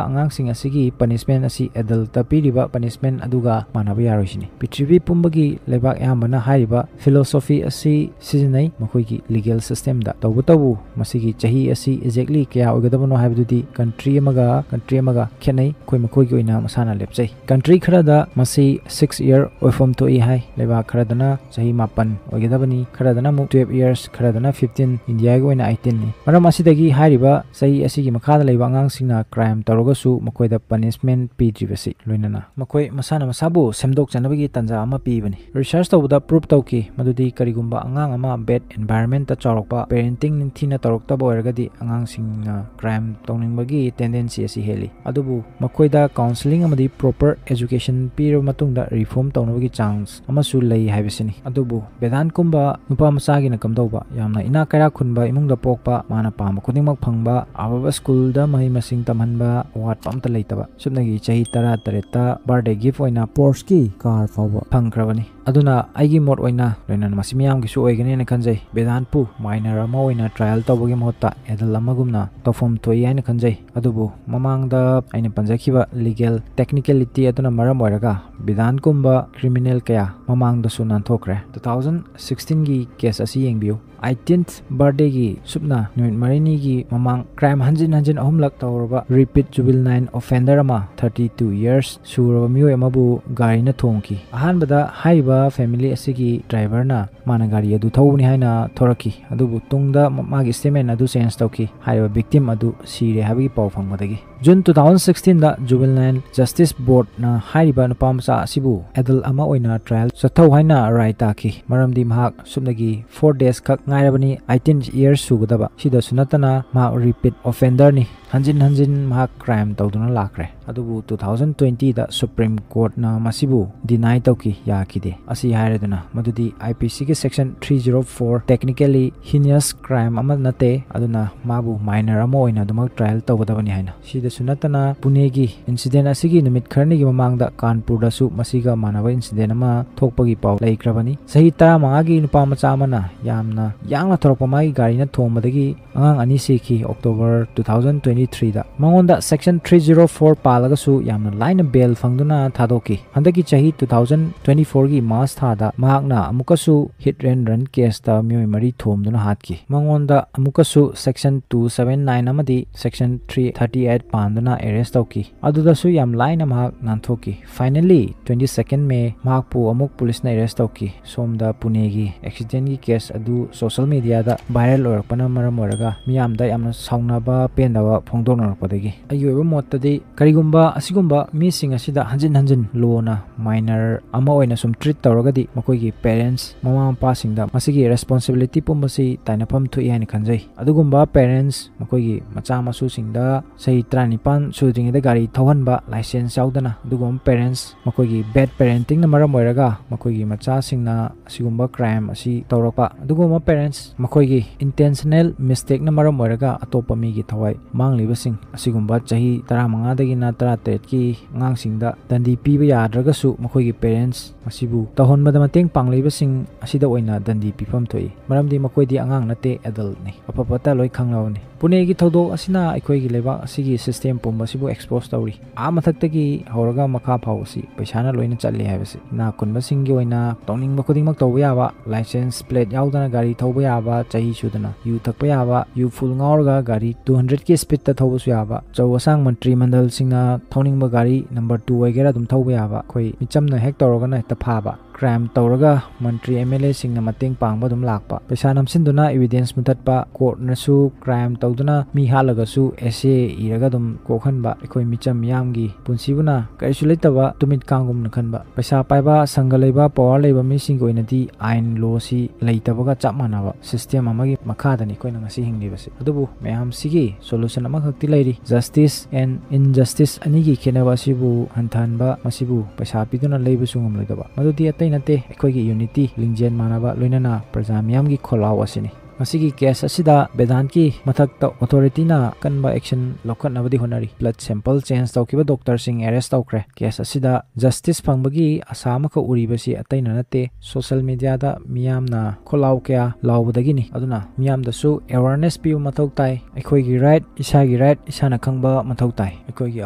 ꯑꯉꯥꯡꯁꯤꯡ ꯑꯁꯤꯒꯤ punishment ꯑꯁꯤ adultꯇ ꯄꯤꯔꯤꯕ punishment ꯑꯗꯨꯒ ꯃꯥꯟꯅꯕ ꯌꯥꯔꯣꯏꯁꯤꯅꯤ꯫ ꯄ꯭ꯔꯤꯊꯤꯕꯤ ꯄꯨꯝꯕꯒꯤ ꯂꯩꯕꯥꯛ ꯑꯌꯥꯝꯕꯅ ꯍꯥꯏꯔꯤꯕ philosophy ꯑꯁꯤ ꯁꯤꯖꯤꯟꯅꯩ ꯃꯈꯣꯏꯒꯤ legal systemꯗ꯫ ꯇꯧꯕꯇꯕꯨ ꯃꯁꯤꯒꯤ ꯆꯍꯤ ꯑꯁꯤ exactly ꯀꯌꯥ ꯑꯣꯏꯒꯗꯕꯅꯣ ꯍꯥꯏꯕꯗꯨꯗꯤ country ꯑꯃꯒ country ꯑꯃꯒ ꯈꯦꯠꯅꯩ, ꯃꯈꯣꯏ ꯃꯈꯣꯏꯒꯤ ꯑꯣꯏꯅ ꯃꯁꯥꯅ ꯂꯦꯞꯆꯩ꯫ Country ꯈꯔꯗ ꯃꯁꯤ six year ꯑꯣꯏꯐꯝ ꯊꯣꯛꯏ ꯍꯥꯏ, ꯂꯩꯕꯥꯛ ꯈꯔꯗꯅ ꯆꯍꯤ ꯃꯥꯄꯟ ꯑꯣꯏꯒꯗꯕꯅꯤ, ꯈꯔꯗꯅ ꯑꯃꯨꯛ twelve years, ꯈꯔꯗꯅ fifteen, ꯏꯟꯗꯤꯌꯥꯒꯤ ꯑꯣꯏꯅ eighteenꯅꯤ꯫ ꯃꯔꯝ ꯑꯁꯤꯗꯒꯤ ꯍꯥꯏꯔꯤꯕ ꯆꯍꯤ ꯑꯁꯤꯒꯤ ꯃꯈꯥꯗ ꯂꯩꯕ ꯑꯉꯥꯡꯁꯤꯡꯅ crime ꯇꯧꯔꯒꯁꯨ ꯃꯈꯣꯏꯗ punishment ꯄꯤꯗ꯭ꯔꯤꯕꯁꯤ ꯂꯣꯏꯅꯅ ꯃꯈꯣꯏ ꯃꯁꯥꯅ ꯃꯁꯥꯕꯨ ꯁꯦꯝꯗꯣꯛꯆꯅꯕꯒꯤ ꯇꯥꯟꯖꯥ ꯑꯃ ꯄꯤꯕꯅꯤ꯫ Research ꯇꯧꯕꯗ prove ꯇꯧꯈꯤ ꯃꯗꯨꯗꯤ ꯀꯔꯤꯒꯨꯝꯕ ꯑꯉꯥꯡ ꯑꯃ bad environmentꯇ ꯆꯥꯎꯔꯛꯄ, parenting ꯅꯤꯡꯊꯤꯅ ꯇꯧꯔꯛꯇꯕ ꯑꯣꯏꯔꯒꯗꯤ ꯑꯉꯥꯡꯁꯤꯡꯅ crime ꯇꯧꯅꯤꯡꯕꯒꯤ tendency ꯑꯁꯤ ꯍꯦꯜꯂꯤ꯫ ꯑꯗꯨꯕꯨ ꯃꯈꯣꯏꯗ counselling ꯑꯃꯗꯤ proper education ꯄꯤꯔꯕ ꯃꯇꯨꯡꯗ reform ꯇꯧꯅꯕꯒꯤ chance ꯑꯃꯁꯨ ꯂꯩ ꯍꯥꯏꯕꯁꯤꯅꯤ꯫ ꯑꯗꯨꯕꯨ ꯕꯦꯗꯥꯟꯀꯨꯝꯕ ꯅꯨꯄꯥ ꯃꯆꯥꯒꯤꯅ ꯀꯝꯗꯧꯕ? ꯌꯥꯝꯅ ꯏꯅꯥꯛ ꯀꯩꯔꯥꯛ ꯈꯨꯟꯕ ꯏꯃꯨꯡꯗ ꯄꯣꯛꯄ, ꯃꯥꯅ ꯄꯥꯝꯕ ꯈꯨꯗꯤꯡꯃꯛ ꯐꯪꯕ, ꯑꯐꯕ schoolꯗ ꯃꯍꯩ ꯃꯁꯤꯡ ꯇꯝꯍꯟꯕ, ꯑꯋꯥꯠꯄ ꯑꯝꯇ ꯂꯩꯇꯕ꯫ ꯁꯨꯞꯅꯒꯤ ꯆꯍꯤ ꯇꯔꯥ ꯇꯔꯦꯠꯇ birthday gift ꯑꯣꯏꯅ Porsche ꯀꯤ car ꯐꯥꯎꯕ ꯐꯪꯈ꯭ꯔꯕꯅꯤ꯫ ꯑꯗꯨꯅ ꯑꯩꯒꯤ ꯃꯣꯠ ꯑꯣꯏꯅ, ꯂꯣꯏꯅꯅ ꯃꯁꯤ ꯃꯤꯌꯥꯝꯒꯤꯁꯨ ꯑꯣꯏꯒꯅꯤ ꯍꯥꯏꯅ ꯈꯟꯖꯩ, ꯕꯦꯗꯥꯟꯄꯨ minor ꯑꯃ ꯑꯣꯏꯅ trial ꯇꯧꯕꯒꯤ ꯃꯍꯨꯠꯇ adult ꯑꯃꯒꯨꯝꯅ ꯇꯧꯐꯝ ꯊꯣꯛꯏ ꯍꯥꯏꯅ ꯈꯟꯖꯩ꯫ ꯑꯗꯨꯕꯨ ꯃꯃꯥꯡꯗ ꯑꯩꯅ ꯄꯟꯖꯈꯤꯕ legal technicality ꯑꯗꯨꯅ ꯃꯔꯝ ꯑꯣꯏꯔꯒ ꯕꯦꯗꯥꯟꯀꯨꯝꯕ criminal ꯀꯌꯥ ꯃꯃꯥꯡꯗꯁꯨ ꯅꯥꯟꯊꯣꯛꯈ꯭ꯔꯦ꯫ Two thousand sixteenꯒꯤ case ꯑꯁꯤ ꯌꯦꯡꯕꯤꯌꯨ꯫ Eighteenth birthdayꯒꯤ ꯁꯨꯞꯅ ꯅꯨꯃꯤꯠ ꯃꯔꯤꯅꯤꯒꯤ ꯃꯃꯥꯡ crime ꯍꯟꯖꯤꯟ ꯍꯟꯖꯤꯟ ꯑꯍꯨꯝꯂꯛ ꯇꯧꯔꯕ repeat juvenile offender ꯑꯃ, thirty two years ꯁꯨꯔꯕ ꯃꯤꯑꯣꯏ ꯑꯃꯕꯨ ꯒꯥꯔꯤꯅ ꯊꯣꯝꯈꯤ꯫ ꯑꯍꯥꯟꯕꯗ ꯍꯥꯏꯔꯤꯕ family ꯑꯁꯤꯒꯤ driverꯅ ꯃꯥꯅ ꯒꯥꯔꯤ ꯑꯗꯨ ꯊꯧꯕꯅꯤ ꯍꯥꯏꯅ ꯊꯣꯔꯛꯈꯤ꯫ ꯑꯗꯨꯕꯨ ꯇꯨꯡꯗ ꯃ-, ꯃꯥꯒꯤ statement ꯑꯗꯨ change ꯇꯧꯈꯤ꯫ ꯍꯥꯏꯔꯤꯕ victim ꯑꯗꯨ ꯁꯤꯔꯦ ꯍꯥꯏꯕꯒꯤ ꯄꯥꯎ ꯐꯪꯕꯗꯒꯤ꯫ June two thousand sixteenꯗ Juvenile Justice Boardꯅ ꯍꯥꯏꯔꯤꯕ ꯅꯨꯄꯥ ꯃꯆꯥ ꯑꯁꯤꯕꯨ adult ꯑꯃ ꯑꯣꯏꯅ trial ꯆꯠꯊꯧ ꯍꯥꯏꯅ ꯔꯥꯏ ꯇꯥꯈꯤ, ꯃꯔꯝꯗꯤ ꯃꯍꯥꯛ ꯁꯨꯞꯅꯒꯤ four days ꯈꯛ ꯉꯥꯏꯔꯕꯅꯤ eighteen years ꯁꯨꯒꯗꯕ꯫ ꯁꯤꯗꯁꯨ ꯅꯠꯇꯅ ꯃꯍꯥꯛ repeat offenderꯅꯤ, ꯍꯟꯖꯤꯟ ꯍꯟꯖꯤꯟ ꯃꯍꯥꯛ crime ꯇꯧꯗꯨꯅ ꯂꯥꯛꯈ꯭ꯔꯦ꯫ ꯑꯗꯨꯕꯨ two thousand twenty ꯗ Supreme Court ꯅ ꯃꯁꯤꯕꯨ deny ꯇꯧꯈꯤ, ꯌꯥꯈꯤꯗꯦ꯫ ꯑꯁꯤ ꯍꯥꯏꯔꯗꯨꯅ ꯃꯗꯨꯗꯤ I P C ꯒꯤ section three zero four technically heinous crime ꯑꯃ ꯅꯠꯇꯦ, ꯑꯗꯨꯅ ꯃꯥꯕꯨ minor ꯑꯃ ꯑꯣꯏꯅ ꯑꯗꯨꯃꯛ trial ꯇꯧꯒꯗꯕꯅꯤ ꯍꯥꯏꯅ꯫ ꯁꯤꯗꯁꯨ ꯅꯠꯇꯅ ꯄꯨꯅꯦꯒꯤ incident ꯑꯁꯤꯒꯤ ꯅꯨꯃꯤꯠ ꯈꯔꯅꯤꯒꯤ ꯃꯃꯥꯡꯗ ꯀꯥꯟꯄꯨꯔꯗꯁꯨ ꯃꯁꯤꯒ ꯃꯥꯟꯅꯕ incident ꯑꯃ ꯊꯣꯛꯄꯒꯤ ꯄꯥꯎ ꯂꯩꯈ꯭ꯔꯕꯅꯤ꯫ ꯆꯍꯤ ꯇꯔꯥꯃꯉꯥꯒꯤ ꯅꯨꯄꯥ ꯃꯆꯥ ꯑꯃꯅ ꯌꯥꯝꯅ ꯌꯥꯡꯅ ꯊꯧꯔꯛꯄ ꯃꯥꯒꯤ ꯒꯥꯔꯤꯅ ꯊꯣꯝꯕꯗꯒꯤ ꯑꯉꯥꯡ ꯑꯅꯤ ꯁꯤꯈꯤ October two thousand twenty three ꯗ꯫ ꯃꯉꯣꯟꯗ section three zero four ꯄꯥꯜꯂꯒꯁꯨ ꯌꯥꯝꯅ ꯂꯥꯏꯅ bail ꯐꯪꯗꯨꯅ ꯊꯥꯗꯣꯛꯈꯤ꯫ ꯍꯟꯗꯛꯀꯤ ꯆꯍꯤ two thousand twenty four ꯒꯤ March ꯊꯥꯗ ꯃꯍꯥꯛꯅ ꯑꯃꯨꯛꯀꯁꯨ hit and run case ꯇ ꯃꯤꯑꯣꯏ ꯃꯔꯤ ꯊꯣꯝꯗꯨꯅ ꯍꯥꯠꯈꯤ꯫ ꯃꯉꯣꯟꯗ ꯑꯃꯨꯛꯀꯁꯨ section two seven nine ꯑꯃꯗꯤ section three thirty eight ꯄꯥꯟꯗꯨꯅ arrest ꯇꯧꯈꯤ꯫ ꯑꯗꯨꯗꯁꯨ ꯌꯥꯝ ꯂꯥꯏꯅ ꯃꯍꯥꯛ ꯅꯥꯟꯊꯣꯛꯈꯤ꯫ Finally, twenty second May ꯃꯍꯥꯛꯄꯨ ꯑꯃꯨꯛ ꯄꯨꯂꯤꯁꯅ arrest ꯇꯧꯈꯤ꯫ ꯁꯣꯝꯗ ꯄꯨꯅꯦꯒꯤ accident ꯀꯤ case ꯑꯗꯨ social media ꯗ viral ꯑꯣꯏꯔꯛꯄꯅ ꯃꯔꯝ ꯑꯣꯏꯔꯒ ꯃꯤꯌꯥꯝꯗ ꯌꯥꯝꯅ ꯁꯥꯎꯅꯕ ꯄꯦꯟꯗꯕ ꯐꯣꯡꯗꯣꯛꯅꯔꯛꯄꯗꯒꯤ꯫ ꯑꯩꯒꯤ ꯑꯣꯏꯕ ꯃꯣꯠꯇꯗꯤ ꯀꯔꯤꯒꯨꯝꯕ ꯑꯁꯤꯒꯨꯝꯕ ꯃꯤꯁꯤꯡ ꯑꯁꯤꯗ ꯍꯟꯖꯤꯟ ꯍꯟꯖꯤꯟ law ꯅ minor ꯑꯃ ꯑꯣꯏꯅ ꯁꯨꯝ treat ꯇꯧꯔꯒꯗꯤ ꯃꯈꯣꯏꯒꯤ parents, ꯃꯃꯥ ꯃꯄꯥꯁꯤꯡꯗ ꯃꯁꯤꯒꯤ responsibility ꯄꯨꯝꯕꯁꯤ ꯇꯥꯏꯅꯐꯝ ꯊꯣꯛꯏ ꯍꯥꯏꯅ ꯈꯟꯖꯩ꯫ ꯑꯗꯨꯒꯨꯝꯕ parents ꯃꯈꯣꯏꯒꯤ ꯃꯆꯥ ꯃꯁꯨꯁꯤꯡꯗ ꯆꯍꯤ ꯇꯔꯥꯅꯤꯄꯥꯟ ꯁꯨꯗ꯭ꯔꯤꯉꯩꯗ ꯒꯥꯔꯤ ꯊꯧꯍꯟꯕ, license ꯌꯥꯎꯗꯅ, ꯑꯗꯨꯒꯨꯝꯕ parents, ꯃꯈꯣꯏꯒꯤ bad parenting ꯅ ꯃꯔꯝ ꯑꯣꯏꯔꯒ ꯃꯈꯣꯏꯒꯤ ꯃꯆꯥꯁꯤꯡꯅ ꯑꯁꯤꯒꯨꯝꯕ crime ꯑꯁꯤ ꯇꯧꯔꯛꯄ, ꯑꯗꯨꯒꯨꯝꯕ parents, ꯃꯈꯣꯏꯒꯤ intentional mistake ꯅ ꯃꯔꯝ ꯑꯣꯏꯔꯒ ꯑꯇꯣꯞꯄ ꯃꯤꯒꯤ ꯊꯋꯥꯏ ꯃꯥꯡꯂꯤꯕꯁꯤꯡ, ꯑꯁꯤꯒꯨꯝꯕ ꯆꯍꯤ ꯇꯔꯥꯃꯉꯥꯗꯒꯤꯅ ꯇꯔꯥꯇꯔꯦꯠꯀꯤ ꯑꯉꯥꯡꯁꯤꯡꯗ ꯗꯟꯗꯤ ꯄꯤꯕ ꯌꯥꯗ꯭ꯔꯒꯁꯨ ꯃꯈꯣꯏꯒꯤ parents ꯃꯁꯤꯕꯨ ꯇꯧꯍꯟꯕꯗ ꯃꯇꯦꯡ ꯄꯥꯡꯂꯤꯕꯁꯤꯡ ꯑꯁꯤꯗ ꯑꯣꯏꯅ ꯗꯟꯗꯤ ꯄꯤꯐꯝ ꯊꯣꯛꯏ꯫ ꯃꯔꯝꯗꯤ ꯃꯈꯣꯏꯗꯤ ꯑꯉꯥꯡ ꯅꯠꯇꯦ, adult ꯅꯤ꯫ ꯑꯐ ꯐꯠꯇ ꯂꯣꯏ ꯈꯪꯂꯕꯅꯤ꯫ ꯄꯨꯅꯦꯒꯤ ꯊꯧꯗꯣꯛ ꯑꯁꯤꯅ ꯑꯩꯈꯣꯏꯒꯤ ꯂꯩꯕꯥꯛ ꯑꯁꯤꯒꯤ system ꯄꯨꯝꯕꯁꯤꯕꯨ expose ꯇꯧꯔꯤ꯫ ꯑꯥ ꯃꯊꯛꯇꯒꯤ ꯍꯧꯔꯒ ꯃꯈꯥ ꯐꯥꯎꯕꯁꯤ ꯄꯩꯁꯥꯅ ꯂꯣꯏꯅ ꯆꯠꯂꯤ ꯍꯥꯏꯕꯁꯤ꯫ ꯏꯅꯥꯛ ꯈꯨꯟꯕꯁꯤꯡꯒꯤ ꯑꯣꯏꯅ ꯇꯧꯅꯤꯡꯕ ꯈꯨꯗꯤꯡꯃꯛ ꯇꯧꯕ ꯌꯥꯕ, license plate ꯌꯥꯎꯗꯅ ꯒꯥꯔꯤ ꯊꯧꯕ ꯌꯥꯕ, ꯆꯍꯤ ꯁꯨꯗꯅ ꯌꯨ ꯊꯛꯄ ꯌꯥꯕ, ꯌꯨ full ꯉꯥꯎꯔꯒ ꯒꯥꯔꯤ two hundred ꯀꯤ speed ꯇ ꯊꯧꯕꯁꯨ ꯌꯥꯕ, ꯑꯆꯧ ꯑꯁꯥꯡ ꯃꯟꯇ꯭ꯔꯤ ꯃꯟꯗꯜꯁꯤꯡꯅ ꯊꯧꯅꯤꯡꯕ ꯒꯥꯔꯤ number two ꯑꯣꯏꯒꯦꯔꯥ ꯑꯗꯨꯝ ꯊꯧꯕ ꯌꯥꯕ, ꯑꯩꯈꯣꯏ ꯃꯤꯆꯝꯅ ꯍꯦꯛ ꯇꯧꯔꯒꯅ ꯍꯦꯛꯇ ꯐꯥꯕ, ꯀ꯭ꯔꯥꯏꯝ ꯇꯧꯔꯒ ꯃꯟꯇ꯭ꯔꯤ ꯑꯦꯝ ꯑꯦꯜ ꯑꯦꯁꯤꯡꯅ ꯃꯇꯦꯡ ꯄꯥꯡꯕ ꯑꯗꯨꯝ ꯂꯥꯛꯄ, ꯄꯩꯁꯥ ꯅꯝꯁꯤꯟꯗꯨꯅ ꯏꯕꯤꯗꯦꯟꯁ ꯃꯨꯊꯠꯄ, ꯀꯣꯔꯠꯅꯁꯨ ꯀ꯭ꯔꯥꯏꯝ ꯇꯧꯗꯨꯅ ꯃꯤ ꯍꯥꯠꯂꯒꯁꯨ ꯑꯦꯁ ꯑꯦ ꯏꯔꯒ ꯑꯗꯨꯝ ꯀꯣꯛꯍꯟꯕ, ꯑꯩꯈꯣꯏ ꯃꯤꯆꯝ ꯃꯤꯌꯥꯝꯒꯤ ꯄꯨꯟꯁꯤꯕꯨꯅ ꯀꯔꯤꯁꯨ ꯂꯩꯇꯕ ꯇꯨꯃꯤꯠ ꯀꯥꯡꯒꯨꯝꯅ ꯈꯟꯕ, ꯄꯩꯁꯥ ꯄꯥꯏꯕ ꯁꯪꯒ ꯂꯩꯕ ꯄꯋꯥꯔ ꯂꯩꯕ ꯃꯤꯁꯤꯡꯒꯤ ꯑꯣꯏꯅꯗꯤ ꯑꯥꯏꯟ ꯂꯣꯁꯤ ꯂꯩꯇꯕꯒ ꯆꯞ ꯃꯥꯟꯅꯕ ꯁꯤꯁꯇꯦꯝ ꯑꯃꯒꯤ ꯃꯈꯥꯗꯅꯤ ꯑꯩꯈꯣꯏꯅ ꯉꯁꯤ ꯍꯤꯡꯂꯤꯕꯁꯤ꯫ ꯑꯗꯨꯕꯨ ꯃꯌꯥꯝꯁꯤꯒꯤ ꯁꯣꯂꯨꯁꯟ ꯑꯃꯈꯛꯇꯤ ꯂꯩꯔꯤ, ꯖꯁꯇꯤꯁ ꯑꯦꯟ ꯏꯟꯖꯁꯇꯤꯁ ꯑꯅꯤꯒꯤ ꯈꯦꯠꯅꯕ ꯑꯁꯤꯕꯨ ꯍꯟꯊꯍꯟꯕ, ꯃꯁꯤꯕꯨ ꯄꯩꯁꯥ ꯄꯤꯗꯨꯅ ꯂꯩꯕꯁꯨ ꯉꯝꯂꯣꯏꯗꯕ, ꯃꯗꯨꯗꯤ ꯑꯇꯩ ꯅꯠꯇꯦ, ꯑꯩꯈꯣꯏꯒꯤ ꯌꯨꯅꯤꯇꯤ, ꯂꯤꯡꯖꯦꯜ ꯃꯥꯟꯅꯕ, ꯂꯣꯏꯅꯅ ꯄ꯭ꯔꯖꯥ ꯃꯤꯌꯥꯝꯒꯤ ꯈꯣꯜꯂꯥꯎ ꯑꯁꯤꯅꯤ꯫ ꯉꯁꯤꯒꯤ ꯀꯦꯁ ꯑꯁꯤꯗ ꯕꯦꯗꯥꯟꯀꯤ ꯃꯊꯛꯇ ꯑꯣꯊꯣꯔꯤꯇꯤꯅ ꯑꯀꯟꯕ ꯑꯦꯛꯁꯟ ꯂꯧꯈꯠꯅꯕꯗꯤ ꯍꯣꯠꯅꯔꯤ꯫ ꯕ꯭ꯂꯗ ꯁꯦꯝꯄꯜ ꯆꯦꯟꯖ ꯇꯧꯈꯤꯕ ꯗꯣꯛꯇꯔꯁꯤꯡ ꯑꯦꯔꯦꯁ ꯇꯧꯈ꯭ꯔꯦ꯫ ꯀꯦꯁ ꯑꯁꯤꯗ ꯖꯁꯇꯤꯁ ꯐꯪꯕꯒꯤ ꯑꯁꯥ ꯑꯃꯈꯛ ꯎꯔꯤꯕꯁꯤ ꯑꯇꯩꯅ ꯅꯠꯇꯦ, ꯁꯣꯁꯤꯌꯦꯜ ꯃꯤꯗꯤꯌꯥꯗ ꯃꯤꯌꯥꯝꯅ ꯈꯣꯜꯂꯥꯎ ꯀꯌꯥ ꯂꯥꯎꯕꯗꯒꯤꯅꯤ꯫ ꯑꯗꯨꯅ ꯃꯤꯌꯥꯝꯗꯁꯨ ꯑꯦꯋꯥꯔꯅꯦꯁ ꯄꯤꯕ ꯃꯊꯧ ꯇꯥꯏ꯫ ꯑꯩꯈꯣꯏꯒꯤ ꯔꯥꯏꯠ, ꯏꯁꯥꯒꯤ ꯔꯥꯏꯠ ꯏꯁꯥꯅ ꯈꯪꯕ ꯃꯊꯧ ꯇꯥꯏ꯫ ꯑꯩꯈꯣꯏꯒꯤ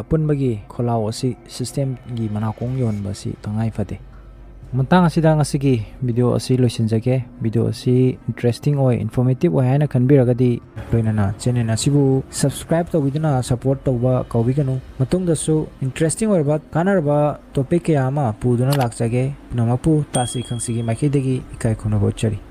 ꯑꯄꯨꯟꯕꯒꯤ ꯈꯣꯜꯂꯥꯎ ꯑꯁꯤ ꯁꯤꯁꯇꯦꯝꯒꯤ ꯃꯅꯥꯀꯣꯡ ꯌꯧꯍꯟꯕ ꯑꯁꯤ ꯇꯉꯥꯏ ꯐꯗꯦ꯫ ꯃꯇꯥꯡ ꯑꯁꯤꯗ ꯉꯁꯤꯒꯤ ꯚꯤꯗꯤꯑꯣ ꯑꯁꯤ ꯂꯣꯏꯁꯤꯟꯖꯒꯦ꯫ ꯚꯤꯗꯤꯑꯣ ꯑꯁꯤ ꯏꯟꯇꯔꯦꯁꯇꯤꯡ ꯑꯣꯏ, ꯏꯟꯐꯣꯔꯃꯦꯇꯤꯚ ꯑꯣꯏ ꯍꯥꯏꯅ ꯈꯟꯕꯤꯔꯒꯗꯤ ꯂꯣꯏꯅꯅ ꯆꯦꯅꯦꯜ ꯑꯁꯤꯕꯨ ꯁꯕꯁꯀ꯭ꯔꯥꯏꯕ ꯇꯧꯕꯤꯗꯨꯅ ꯁꯄꯣꯔꯠ ꯇꯧꯕ ꯀꯥꯎꯕꯤꯒꯅꯨ꯫ ꯃꯇꯨꯡꯗꯁꯨ ꯏꯟꯇꯔꯦꯁꯇꯤꯡ ꯑꯣꯏꯔꯕ ꯀꯥꯟꯅꯔꯕ ꯇꯣꯄꯤꯛ ꯀꯌꯥ ꯑꯃ ꯄꯨꯗꯨꯅ ꯂꯥꯛꯆꯒꯦ꯫ ꯄꯨꯝꯅꯃꯛꯄꯨ ꯇꯥꯁꯤ ꯈꯪꯁꯤꯒꯤ ꯃꯥꯏꯀꯩꯗꯒꯤ ꯏꯀꯥꯏ ꯈꯨꯝꯅꯕ ꯎꯠꯆꯔꯤ꯫